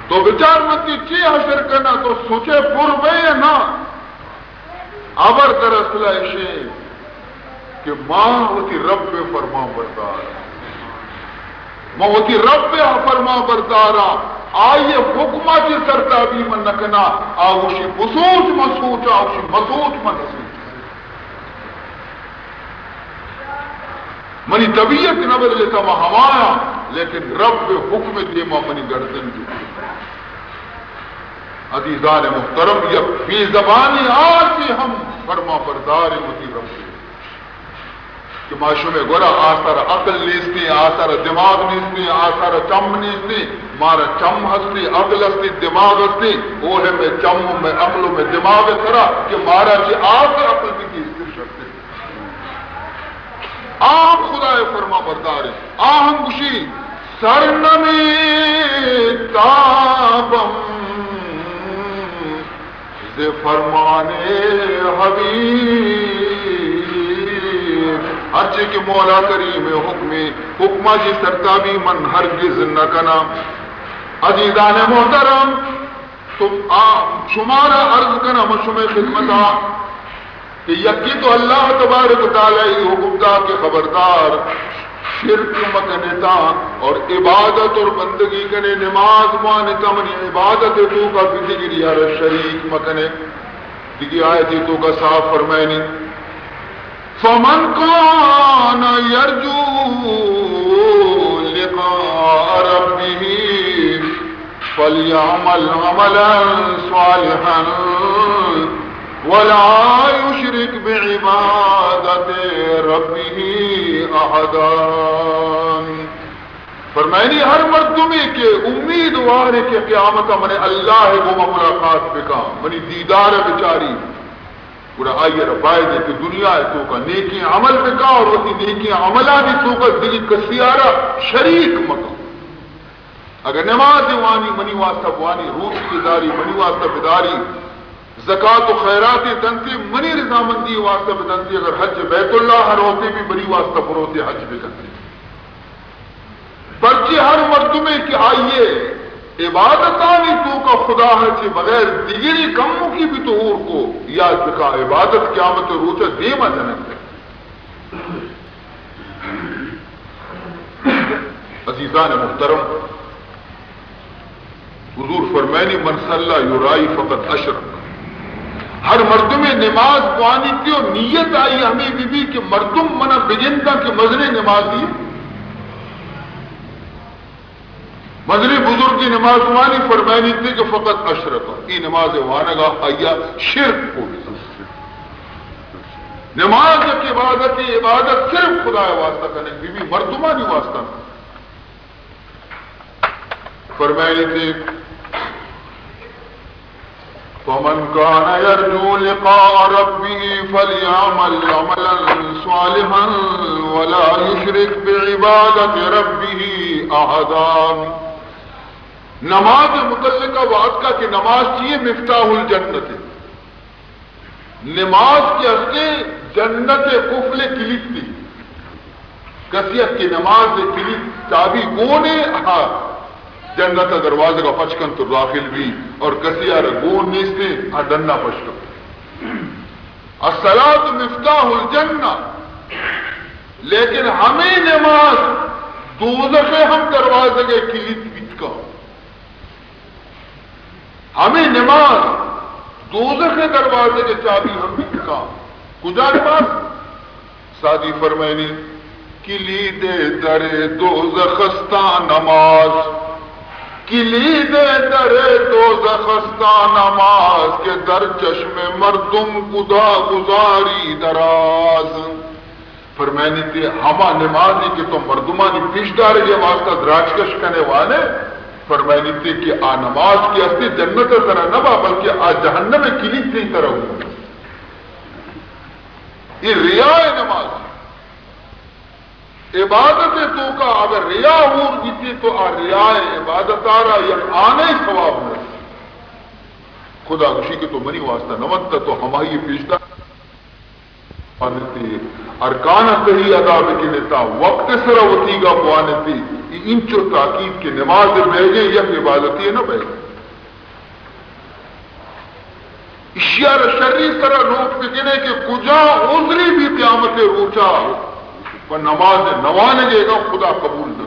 تو بچار من تی چی حشر کنا، تو سوچے پر بے نا۔ ہبر دراصل ایشیں کہ ما وتی رب ء فرمان بردار، ما وتی رب ء فرمان برداراں، آئی ء حکما چہ سرتابی من نہ کناں۔ آ گوشی بسوچ من سوچاں، آ گوشی مسوچ من نہ سوچاں۔ منی طبیعت نہ بدلتا، ما ہمایاں، لیکن رب ء حکم ء دیما منی گردن جھکی۔ عزیزان محترم، یک بے زبانی آسے ہم فرما بردار وتی رب ء کہ ما شمے گورا آسر عقل نیستیں، آسر دماغ نیستیں، آسر چم نیستیں، مارا چم ہستی، عقل ہستی، دماغ ہستی، او ہے میں چم و میں عقل و میں دماغ سرا کہ مارا چہ آس عقل بھی کیستر شرتے۔ آ ہم خدا ء فرما بردار انت۔ آ ہم گوشی، سر نمی تابم ز فرمان حبیب۔ ہرچی کہ مولا کریم حکمی، حکما چہ سرتابی من ہرگز نہ کناں۔ عزیزان محترم، تو آ شمارا عرض کناں، من شمئے خدمتا کہ یکی تو اللہ تبارک و تعالی ای حکم دا کہ خبردار شرک مکنتا اور عبادت اور بندگی کنے، نماز وانتا، منی عبادت توکا بدگری آرا شریک مکنے۔ دگی آیتی توکا صاف فرمائنی، فمن کان یرجو لقاء ربه فلیعمل عملا صالحا ولا یشرک بعبادت ربه احدا۔ فرمائنی، ہر مردمے کہ امیدوارے کہ قیامت من اللہ گوما ملاقات بکاں، منی دیدار بچاری، گڑا آئی ء را باید کہ دنیا ء توکا نیکیں عمل بکا اور وتی نیکیں عملانی توکا دگہ کسی ء را شریک مکا۔ اگر نماز وانی، منی واسطہ بوانی، روچ بداری، منی واسطہ بداری، زکات و خیرات دنتی، منی رضامندی واسطہ بدنتی، اگر حج بیت اللہ روتے بھی منی واسطہ بروتے، حج بکنتی۔ پرچے ہر مردمے کہ آئی ء عبادتانی توکا خدا ء چہ بغیر دگری کمکی بھی تو ہور کو، یاد بکا عبادت قیامت روچ ء دیما جنگ۔ عزیزان محترم، حضور فرمائنی، من صلی یرائی فقد اشرک۔ ہر مردمے نماز بوانیتی و نیت آئی ہمیں بی بی کہ مردم منا بگنداں کہ مزنیں نمازی، مزنیں بزرگی نماز وانی، فرمائنیتی کہ فقد اشرک، ای نماز وانگا آیا شرک کو۔ نماز یک عبادتی، عبادت صرف خدا واسطہ کنگ بی بی، مردمانی واسطہ نہ۔ فرمائنی تھی، فمن كان يرجو لقاء ربه فليعمل عملا صالحا ولا يشرك بعبادة ربه أحدا۔ نماز متعلقہ وعد کا کہ نماز چیئے مفتاح الجنت۔ نماز کہ ہستے جنت ء قفل ء کلیت تی۔ کسی ات کہ نماز ء کلیت چابی گون ء، ہا، جنت ء دروازگ ء پچ کنت و داخل بی، اور کسی ء را گون نیست ء، ہا ڈنا پچ کنت۔ الصلاۃ مفتاح الجنہ، لیکن ہمیں نماز دوزخ ء ہم دروازگ ء کلیت بیت کن۔ ہمے نماز دوزخ ء دروازگ ء چابی ہم بیت کاں۔ کجا نماز؟ سعدی فرمائنی، کلید در دوزخ استاں نماز، کلید در دوزخ استاں نماز، کہ در چشم مردم گدا گزاری دراز۔ فرمائنیتے، ہما نمازی کہ تو مردمانی پیش دارگے واسطہ دراجکش کنے وانے، فرمائنیتے کہ آ نماز کہ استے جنت ترا نبا، بلکہ آ جہنم کلیت تئی ترا ہو۔ یہ ریا نماز۔ عبادت توکا اگر ریا ہور بیتی تو آ ریا عبادت آرا یک آنے ثواب نہ۔ خدا گوشی کہ تو منی واسطہ نہ ونتا، تو ہمائی پیش دار بوانتی، ارکان تئی ادا بکنتا، وقت سرا وتیگا بوانتی۔ ای انچو تاکید کہ نماز بیگے یک عبادتی نہ بیگے۔ اشیار شری سرا نوٹ بکنے کہ کجا عذری بھی قیامت روچا پہ نماز نوانگے گا خدا قبول نہ۔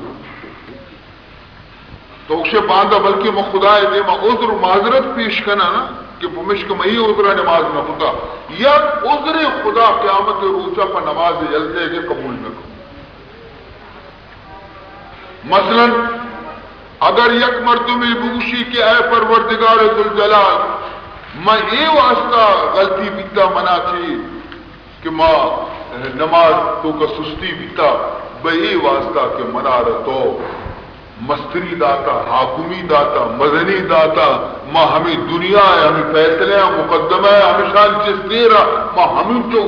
تو گوشے باندا بلکہ من خدا ء دیما عذر و معذرت پیش کناں نا کہ پمشکہ مئی عذر ء نماز نہ کتا۔ یک عذر خدا قیامت ء روچا پہ نماز یلدے کہ قبول نہ کن۔ مثلاً اگر یک مردمے بگوشی کہ اے پروردگار ذوالجلال، من اے واسطہ غلطی بیتا منا چی کہ ما نماز توکا سستی بیتا، بہ اے واسطہ کہ منارا تو مستری داتا، حاکمی داتا، مزنی داتا، ما ہمیں دنیا ء ہمیں فیصلہ ء مقدمہ ء ہمیشان چہ سیرا ما ہمینچو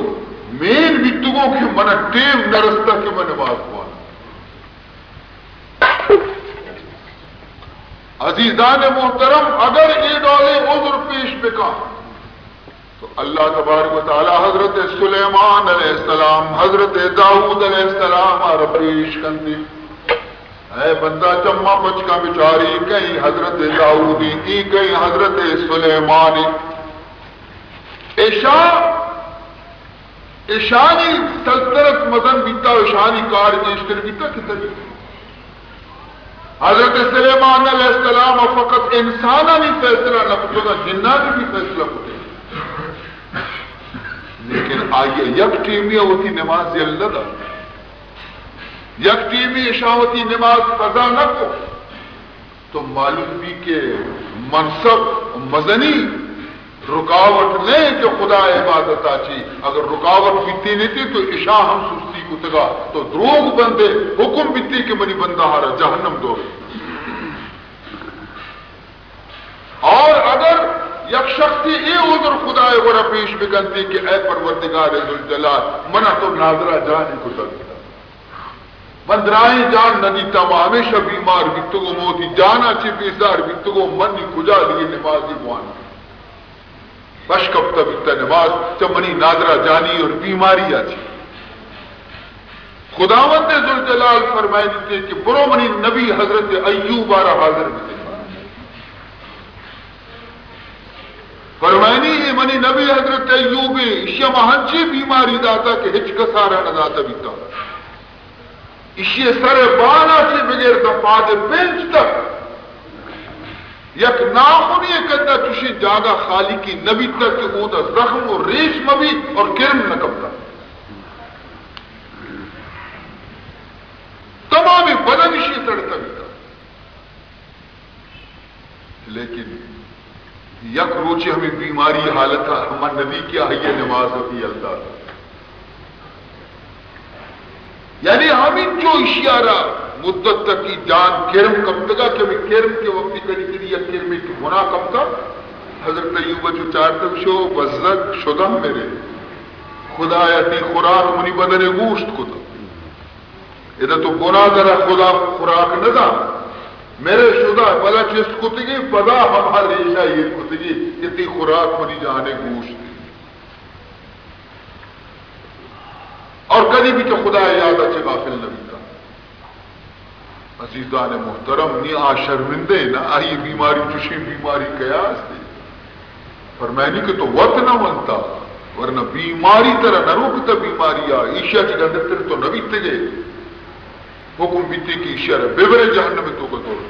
مین بیتگوں کہ منا ٹیم نہ رستا کہ من نماز بوان۔ عزیزان محترم، اگر اے ڈولیں عذر پیش بکا، تو اللہ تبارک و تعالی حضرت سلیمان علیہ السلام، حضرت داؤد علیہ السلام آ را پیش کنتی۔ اے بندہ، چما پچ کن بچاری، کئی حضرت داؤدی، ای کئی حضرت سلیمانی۔ اشاں، اشانی سلطنت مزن بیتا، اشانی کار گیشتر بیتا کہ تئی۔ حضرت سلیمان علیہ السلام فقط انسانانی فیصلہ نہ کتگا، جنانی بھی فیصلہ کتے۔ لیکن آئی یک ٹیمی وتی نماز یلہ دا، یک ٹیمی اشاں وتی نماز قضا نہ کو۔ تو معلوم بی کہ منصب و مزنی رکاوٹ نہ کہ خدا عبادت آ چی، اگر رکاوٹ بیتی نیتی تو اشاں ہم سستی کتگا، تو دروگ بندے، حکم بیتی کہ منی بندہ ہارا جہنم دور۔ اور اگر یک شخصے اے عذر خدائے گورا پیش بکنتے کہ اے پروردگار ذوالجلال، منا تو نادرا جانے کتگ۔ من درائیں جان ندیتاں، ما ہمیشہ بیمار بیتگوں، ما وتی جانا چہ بیزار بیتگوں، من نی کجا دگہ نمازے بواناں؟ پش کپتہ بیتہ نماز چہ منی نادرا جانی اور بیماری ءَ چہ۔ خداوند ذوالجلال فرمائنتے کہ برو منی نبی حضرت ایوب ءَ را حاضر بدے۔ فرمائنی، اے منی نبی حضرت ایوب ایں، ایشی ءَ ما ہنچیں بیماری داتا کہ ہچ کس ءَ را نہ داتا بیتا۔ ایشی ءِ سر ءِ بال ءَ چہ بگر داں پاد ءِ پنچ تک یک ناخنے ءِ کد ءَ چشیں جاگہ خالیگی نہ بیتگ کہ اودا زخم و ریش مہ بیت اور کرم نہ کپتگ۔ تمامیں بدن ایشی ءِ سڑتگ بیتگ۔ لیکن یک روچے ہمے بیماری حالت ءَ ہما ندی کہ آئی ءَ نماز وتی یل دات۔ یعنی ہمینچو ایشی ءَ را مدت تک ای جان کرم کپتگا کہ ہمے کرم کہ وقتی کدی کدی یک کرمے کہ گناہ کپتا، حضرت ایوب ءَ چو چارتگ، شو بزگ شدہ میرے، خدایا تئی خوراک منی بدن ءَ گوشت کتگ۔ ادا تو گناہ درا خدا خوراک نہ دا۔ میرے شدا پدا چست کتگی، پدا ہما ریشا ایر کتگی کہ تئی خوراک منی جانے گوشت۔ اور کدی بھی تو خدا یاد چہ غافل نہ بیتا۔ عزیزان محترم، نی آ شرمندہ ہے نا، آئی بیماری چشیں بیماری کیا ہستی؟ فرمائنی کہ تو وت نہ ونتا، ورنہ بیماری ترا نہ روکتا، بیماری آ ایشیا چہ گندتر تو نہ بیتگے۔ حکم بیتی کہ ایشیا را ببرے جہنم تو کا دور۔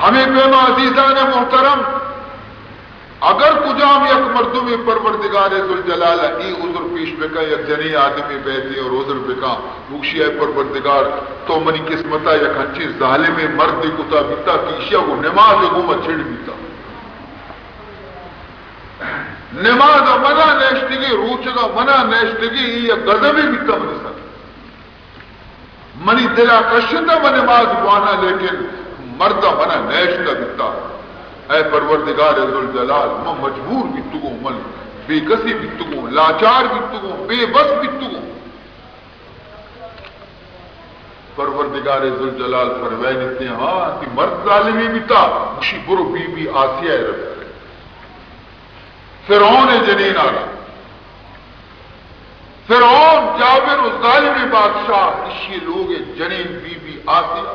ہمیں پیما عزیزان محترم، اگر کجام یک مردمے پروردگار ذوالجلال ءَ اے عذر پیش بکن، یک جنیں آدمے بیتے اور عذر بکن، گوشی اے پروردگار، تو منی قسمت ءَ یک انچیں ظالمیں مردے کتا بیتا کہ ایشی ءَ گوں نماز ءَ گوں ما چڑ بیتا۔ نماز ءَ منا نیشتگی، روچگ ءَ منا نیشتگی، اے یک غضبے بیتا منی سر۔ منی دل ءَ کشتہ من نماز بوانا، لیکن مرد ءَ منا نیشتہ بیتا۔ اے پروردگار ذوالجلال، من مجبور بیتگوں، من بے کسی بیتگوں، لاچار بیتگوں، بے بس بیتگوں۔ پروردگار ذوالجلال فرمائنتے، ہاں، تی مرد ظالمی بیتا، گوشی برو بی بی آسیہ ءَ رس۔ فرعون ءِ جنین آرا۔ فرعون جابر و ظالم بادشاہ، اشی لوگ جنین بی بی آسیہ۔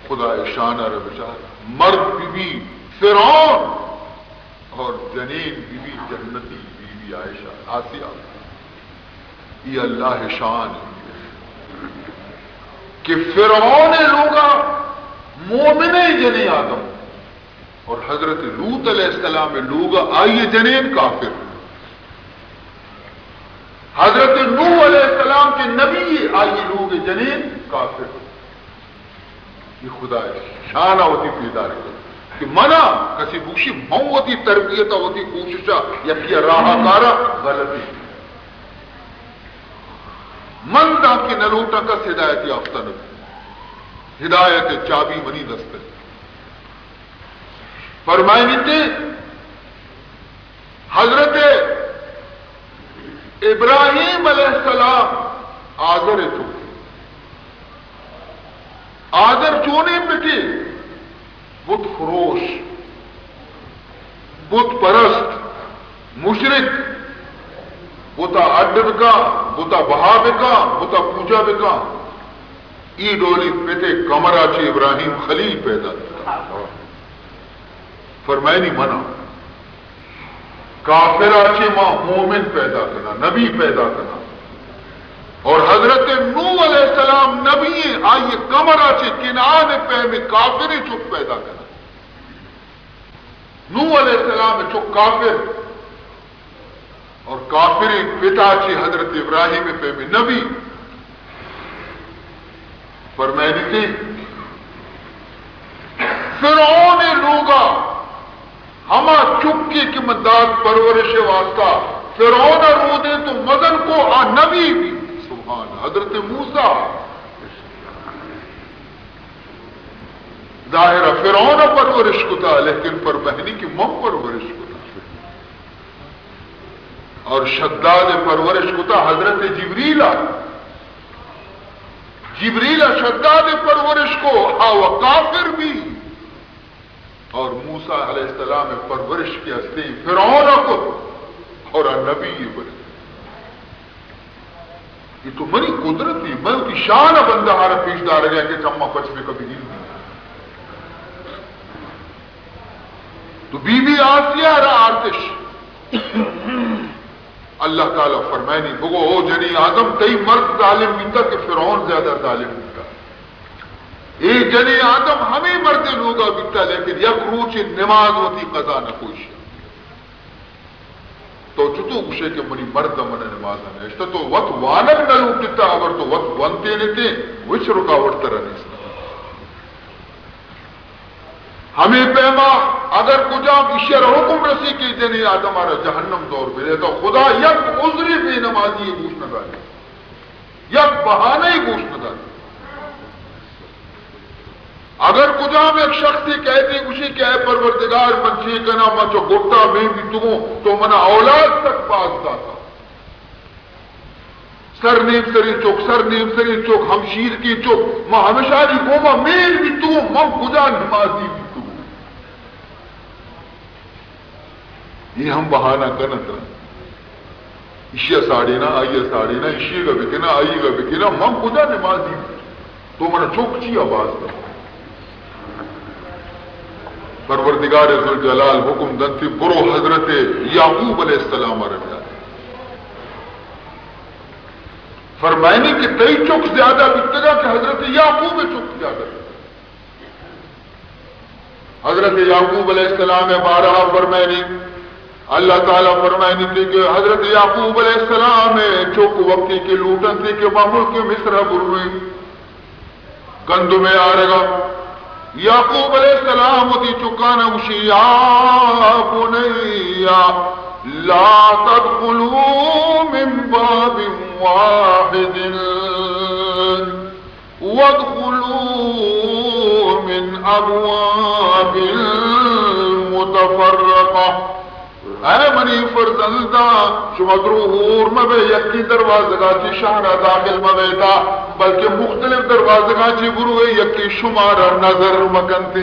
خدا شان ءَ را بچار، مرد بی بی فرعون اور جنین بی بی جنتی بی بی عائشہ آسیہ۔ یہ اللہ شان ہے کہ فرعون لوگا مومن جنین آدم اور حضرت لوط علیہ السلام لوگا آئی جنین کافر۔ حضرت نوح علیہ السلام کے نبی آئی لوگ جنین کافر۔ یہ خدا شان وتی پیدا رکھے کہ منا کسی بوشی من وتی تربیت وتی کوشش یکی راہ کارا غلطی۔ من دا کہ نہ لوٹا کس ہدایت یافتہ نہ۔ ہدایت چابی منی دست۔ فرمائنیتے حضرت ابراہیم علیہ السلام آزر چک۔ آزر چونیں بٹی؟ بت فروش، بت پرست، مشرک، بتا اڈ بکا، بتا بہا بکا، بتا پوجا بکا۔ ای ڈولی پتے کمرا چی ابراہیم خلیل پیدا۔ فرمائنی منا کافر ء چہ ما مومن پیدا کناں، نبی پیدا کناں۔ اور حضرت نوح علیہ السلام نبی ہیں، آئی کمر ء چہ کنعان ء پیم کافریں چک پیدا کناں۔ نوح علیہ السلام ء چک کافر اور کافریں پتا چہ حضرت ابراہیم ء پیم نبی۔ فرمائنیتے، فرعون ء لوگا ہما چکے کہ من دات پرورش ء واسطہ، فرعون ء رودینت و مزن کو، آ نبی بی۔ سبحان حضرت موسیٰ۔ ظاہر ءَ فرعون ءَ پرورش کتا، لیکن فرمائنی کہ من پرورش کتا۔ اور شداد ءَ پرورش کتا حضرت جبریل ءَ۔ جبریل ءَ شداد ءَ پرورش کو، آ و کافر بی۔ اور موسیٰ علیہ السلام ءِ پرورش کہ ہستیں فرعون ءَ کت اور آ نبی بنے۔ اے تو منی قدرت ایں، من وتی شان ءَ بندہ ءَ را پیش دارگ ءَ کہ چماں پچ بہ کپی دل بی۔ تو بی بی آسیہ ءَ را آرتش۔ اللہ تعالیٰ فرمائنی، بگو، او جنی آدم، تئی مرد ظالم بیتا کہ فرعون زیادہ ظالم بیتا؟ اے جنی آدم ہمے مردے لوگا بیتا، لیکن یک روچے نماز وتی قضا نہ کو ایشی۔ تو چتو گوشے کہ منی مرد ءَ من نماز ءَ نہ اشتا؟ تو وت وانگ نہ لوٹتا، اگر تو وت ونتے نتے، وچ رکاوٹ ترا نیست۔ ہمے پیما اگر کجام ایشی ءَ را حکم رسی کہ جنی آدم ءَ را جہنم دور بدے، تو خدا یک عذرے بے نمازی گوش نہ داری، یک بہانہ گوش نہ داری۔ اگر کجام یک شخصے کئیت گوشی کہ اے پروردگار، من چے کناں، من چو گٹا مین بیتگوں، تو منا اولاد تک باز داتا۔ سر نیم سریں چک، سر نیم سریں چک، ہمشیرکیں چک، ما ہمشانی گوما مین بیتگوں، من کجا نمازی بیتگوں؟ اے ہم بہانہ کنت۔ ایشی ءَ ساڑینا، آئی ءَ ساڑینا، ایشی ءَ بکنا، آئی ءَ بکنا، من کجا نمازی؟ تو منا چک چیا باز دے؟ پروردگار ذوالجلال حکم دنتی، برو حضرت یعقوب علیہ السلام ءَ را بیار۔ فرمائنی کہ تئی چک زیادہ بیتگا کہ حضرت یعقوب ءِ چک زیادہ بیتگا؟ حضرت یعقوب علیہ السلام ءِ بارہ ءَ فرمائنی، اللہ تعالیٰ فرمائنی تھی کہ حضرت یعقوب علیہ السلام ءِ چک وقتی کہ لوٹنتی کہ ما ملک مصر ءَ برویں گندم ءِ آرگا، یعقوب علیہ السلام وتی چکانا گوشی، یا بنی لا تدخلوا من باب واحد وادخلوا من ابواب متفرقة۔ اے منی فرزنداں، شما درو ہور مبے، یکی دروازگا چی شہرا داخل مبیتا، بلکہ مختلف دروازگا چی بروے، یکی شمارا نظر مکنتی۔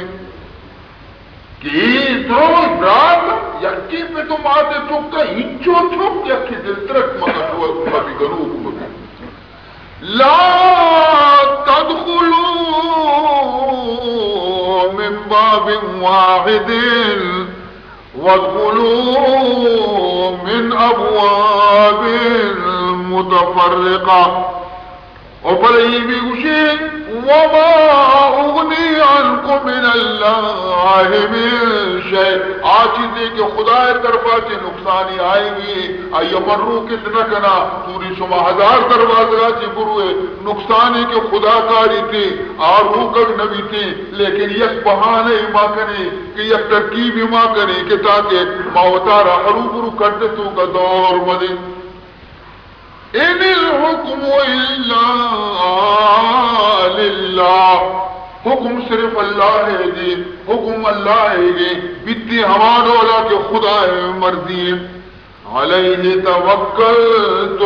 کہ اے درو برات، یکی پت و مات چکا، ہنچو چک، یکی دلترک مکن، مبی گنوک مبی۔ لا تدخلوا من باب واحد وادخلوا من ابواب متفرقة۔ او بلے اے بھی گوشی، وما اغنی عنکم من اللہ من شیء، آ چیزے کہ خدا ءِ طرفا چہ نقصانی آئی بھی، آئی من روکت نہ کنا، توری شما ہزار دروازگا چہ بروے، نقصانی کہ خدا کاری تے، آ روکگ نہ بیتے، لیکن یک بہانے ما کنے کہ یک ترکیبے ما کنے کہ تاکہ ما وتارا ہرو برو کڈ توکا دور مدیں۔ ان الحکم الا للہ، حکم صرف اللہ ءِ گی، حکم اللہ ءِ گی، بیتی ہما ڈولا کہ خدا ءِ مرضی۔ علیہ توکلت،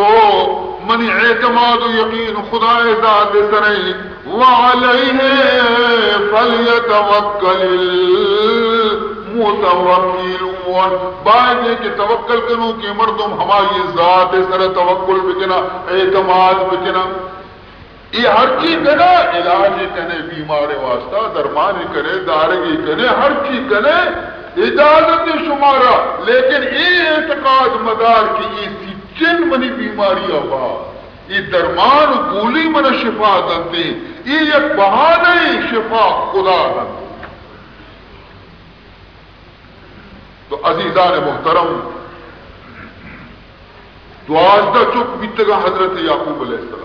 منی اعتماد و یقین خدا ءِ ذات ءِ سرا ایں۔ وعلیہ فلیتوکل المتوکلون، باید ایں کہ توکل کنوکیں مردم ہمائی ذات ءِ سرا توکل بکنا، اعتماد بکنا۔ اے ہرچی کنا، علاج کنے، بیمار واسطہ درمان کنے، دارگی کنے، ہرچی کنے، اجازت شمارا، لیکن اے اعتقاد مدار کہ اے سچن منی بیماری ءَ با، اے درمان و گولی من شفا دنتے، اے یک بہانہ، شفا خدا دنتے۔ تو عزیزان محترم، دوازدہ چک بیتگا حضرت یعقوب علیہ السلام۔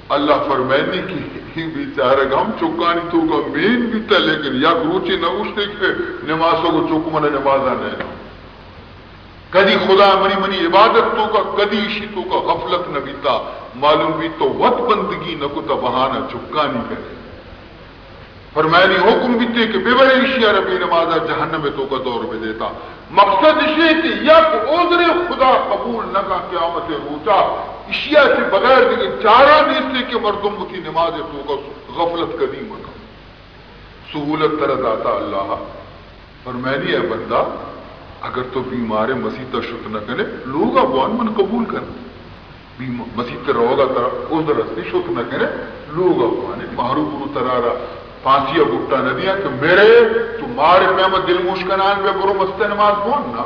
اللہ فرمائنی کہ اے بیچارگ ہم چکانی توکا مین بیتا، لیکن یک روچے نہ گوشتے کہ نماسگ و چک من نمازا نینا۔ کدی خدا منی، منی عبادت توکا، کدی اشی توکا غفلت نہ بیتا، معلوم بیت تو وت بندگی نہ کتا، بہانہ چکانی کنے۔ فرمائنی حکم بیتے کہ ببرے اشیا را بے نمازا جہنم توکا دور بدیتا۔ مقصد اشی کہ یک عذر خدا قبول نہ کا قیامت روچا، اشیا چہ بغیر دگہ چارہ نیستے کہ مردم وتی نماز توکا غفلت کدی مکن۔ سہولت ترا داتا اللہ۔ فرمائنی، اے بندہ، اگر تو بیمارے مسیت ء شت نہ کنے، لوگ ء بوان، من قبول کن۔ بیم-، مسیت ء روگ ء ترا عذر استے، شت نہ کنے، لوگ ء بوان، مہرو برو، ترا را پھانسی ء گٹا نہ دیاں کہ میرے تو مارے پیم ء دلگوش کنان بے، برو مسیت ء نماز بوان نا۔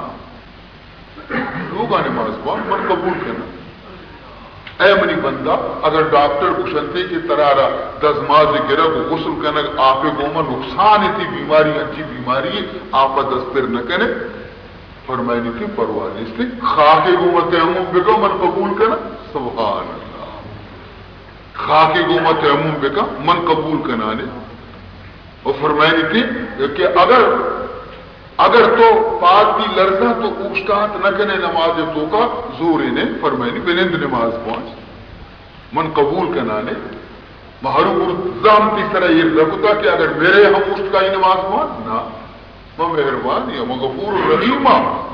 لوگا نماز بوان، من قبول کناں۔ اے منی بندہ، اگر ڈاکٹر گوشنتے کہ ترا را دزماز گرگ و غسل کنگ آپ گوما نقصان تی بیماری، انچی بیماری آپ دست پر نہ کنے، فرمائنی تی پرواہ نیستی، خاک گوما تیمم بکا، من قبول کناں۔ سبحان اللہ۔ خاک گوما تیمم بکا، من قبول کنانے۔ و فرمائنی تی کہ اگر اگر تو پاد بی لرزاں تو اوشتات نہ کنے نماز توکا، زورے نے، فرمائنی بنند نماز بوان۔ من قبول کنانے۔ مہرو برو زام تی سرا ایر نہ کتا کہ اگر میرے ہم اوشتکائی نماز بوان، نا، من مہربانی ہم، من غفور الرحیم ہم۔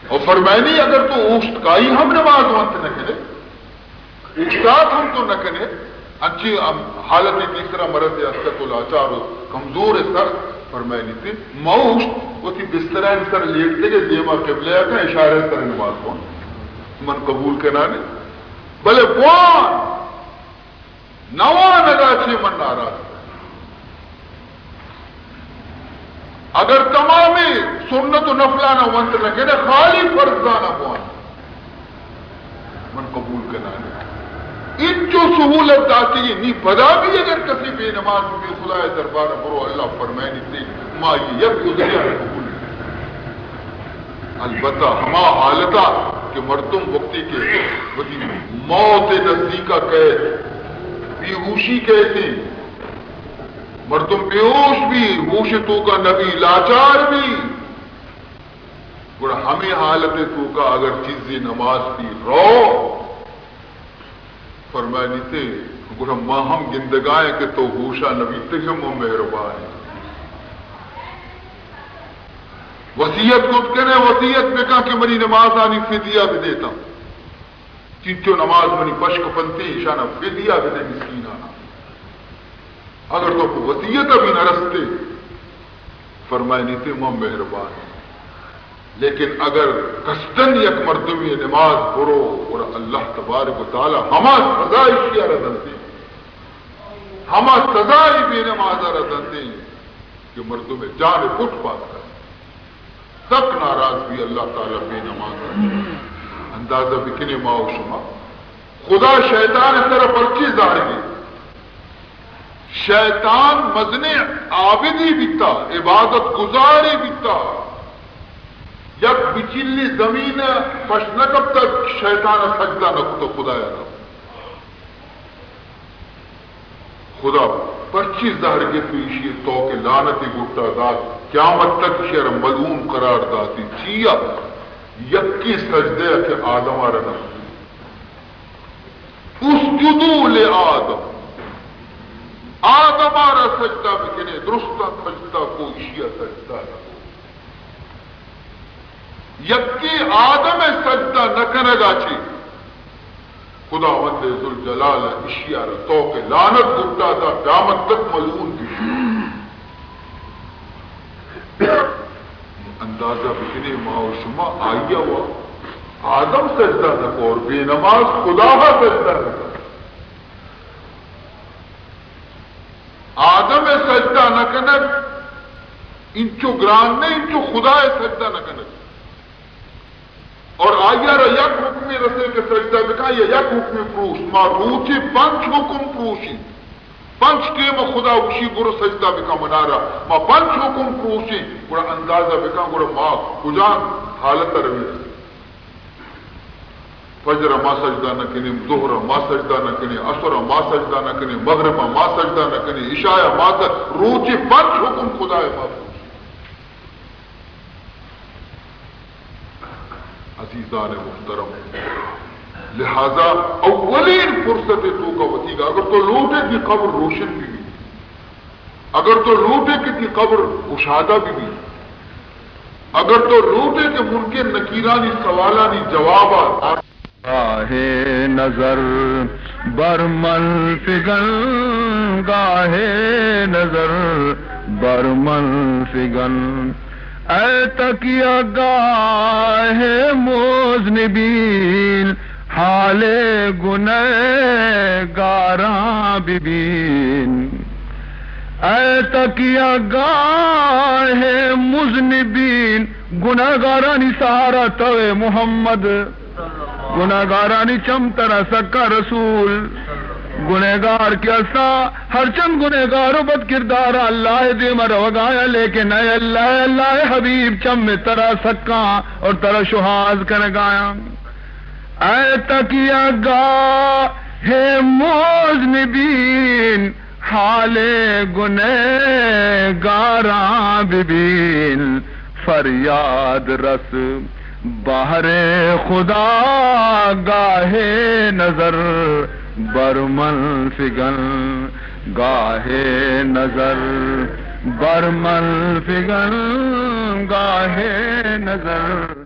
اور فرمائنی اگر تو اوشتکائی ہم نماز وانت نہ کنے، اوشتات ہم تو نہ کنے، انچی ہم حالت تیسرا مرض است تو لاچار و کمزور سخت، فرمائنی تی، ما اوشت وتی بسترانی سر لیٹتے کہ دیما قبلہ کا اشارہ سر نماز کن، من قبول کنانے، بلے بوان نوانگا چی من ناراض۔ اگر تمامی سنت و نفلانا ونت نہ کنے، خالی فرضانا بوان، من قبول کنانے۔ انچو سہولت داتی، نی پدا بھی اگر کسی بے نماز بے خدا دربار برو، اللہ فرمائنی تی، ما یہ یک عذریہ قبول۔ البتہ ہما حالتا کہ مردم وقتی کہ وتی موت نزدیکا کئیت، بیہوشی کئیت، مردم بیہوش بی، ہوش توکا نبی، لاچار بی، گڑا ہمے حالت توکا اگر چیزی نماز بی رو، فرمائنیتے، گڑا ما ہم گندگائیں کہ تو ہوشا نبیتے کہ ما مہربان ہیں۔ وصیت کت کنے، وصیت بکن کہ منی نمازانی فدیہ بدیتاں۔ چنچو نماز منی پشک پنتے، ایشانا فدیہ بدے مسکینانا۔ اگر تو کو وصیت بھی نہ رستے، فرمائنیتے ما مہربان ہیں۔ لیکن اگر قصداً یک مردمی نماز برو، گڑا اللہ تبارک و تعالی ہما سزا اشیا را دنتے، ہما سزا ای بے نمازا را دنتے کہ مردم جان پٹ پات کر۔ سک ناراض بی اللہ تعالی بے نماز۔ اندازہ بکنے ما و شما خدا شیطان سر پرچی ظاہر بی۔ شیطان مزنیں عابدی بیتا، عبادت گزاری بیتا۔ یک بچلی زمین پش نہ کپتا، شیطان سجدہ نہ کتا خدایا را۔ خدا پرچی زہر گپت و ایشی توک لعنتی گٹا دات، قیامت تک ایشی را ملعون قرار داتی۔ چیا؟ یکی سجدہ کہ آدم را نہ۔ اسجدوا لآدم، آدم را سجدہ بکنے، درستا سجدہ کو، ایشی سجدہ نہ کو۔ یکے آدم ء سجدہ نہ کنگ ء چہ خداوند ذوالجلال ء اشی ء را توک لعنت گٹا، تا قیامت تک ملعون بی۔ اندازہ بکنے ما و شما آئی ء وا آدم سجدہ نہ کو اور بے نماز خدا ء سجدہ نہ کو۔ آدم ء سجدہ نہ کنگ انچو گران نہ، انچو خدا ء سجدہ نہ کنگ۔ اور آئی ء را یک حکمے رسے کہ سجدہ بکن، یا یک حکمے پروش۔ ما روچے پنچ حکم پروشیں۔ پنچ ٹیم خدا گوشی برو سجدہ بکن منارا۔ ما پنچ حکم پروشیں، گڑا اندازہ بکن، گڑا ما کجام حالت ء رویں؟ فجر ء ما سجدہ نہ کنیں، ظہر ء ما سجدہ نہ کنیں، عصر ء ما سجدہ نہ کنیں، مغرب ء ما سجدہ نہ کنیں، عشاء ء ما س-، روچے پنچ حکم خدا ء ما پروشیں۔ عزیزان محترم، لہذا اولین فرصت ءِ توکا وتیگا اگر تو لوٹے تئی قبر روشن بہ بی، اگر تو لوٹے کہ تئی قبر کشادہ بہ بی، اگر تو لوٹے کہ منکر نکیرانی سوالانی جواب آ گاہ نظر بر من فگن، گاہ نظر بر من فگن۔ اے تکیہ گاہ مذنبین، حال گنہگاراں ببین۔ اے تکیہ گاہ مذنبین، گنہگارانی سہارا تو اے محمد۔ گناہگارانی چم ترا سکا رسول۔ گناہگار کہ اسا، ہرچند گناہگار و بدکردار اللہ ءِ دیما روگایا، لیکن اے اللہ، اے اللہ ءِ حبیب چم ترا سکا اور ترا شوہاز کنگایا۔ اے تکیہ گاہ مذنبین، حال گنہگاراں ببین، فریاد رس بہر خدا، گاہ نظر بر من فگن، گاہ نظر بر من فگن، گاہ نظر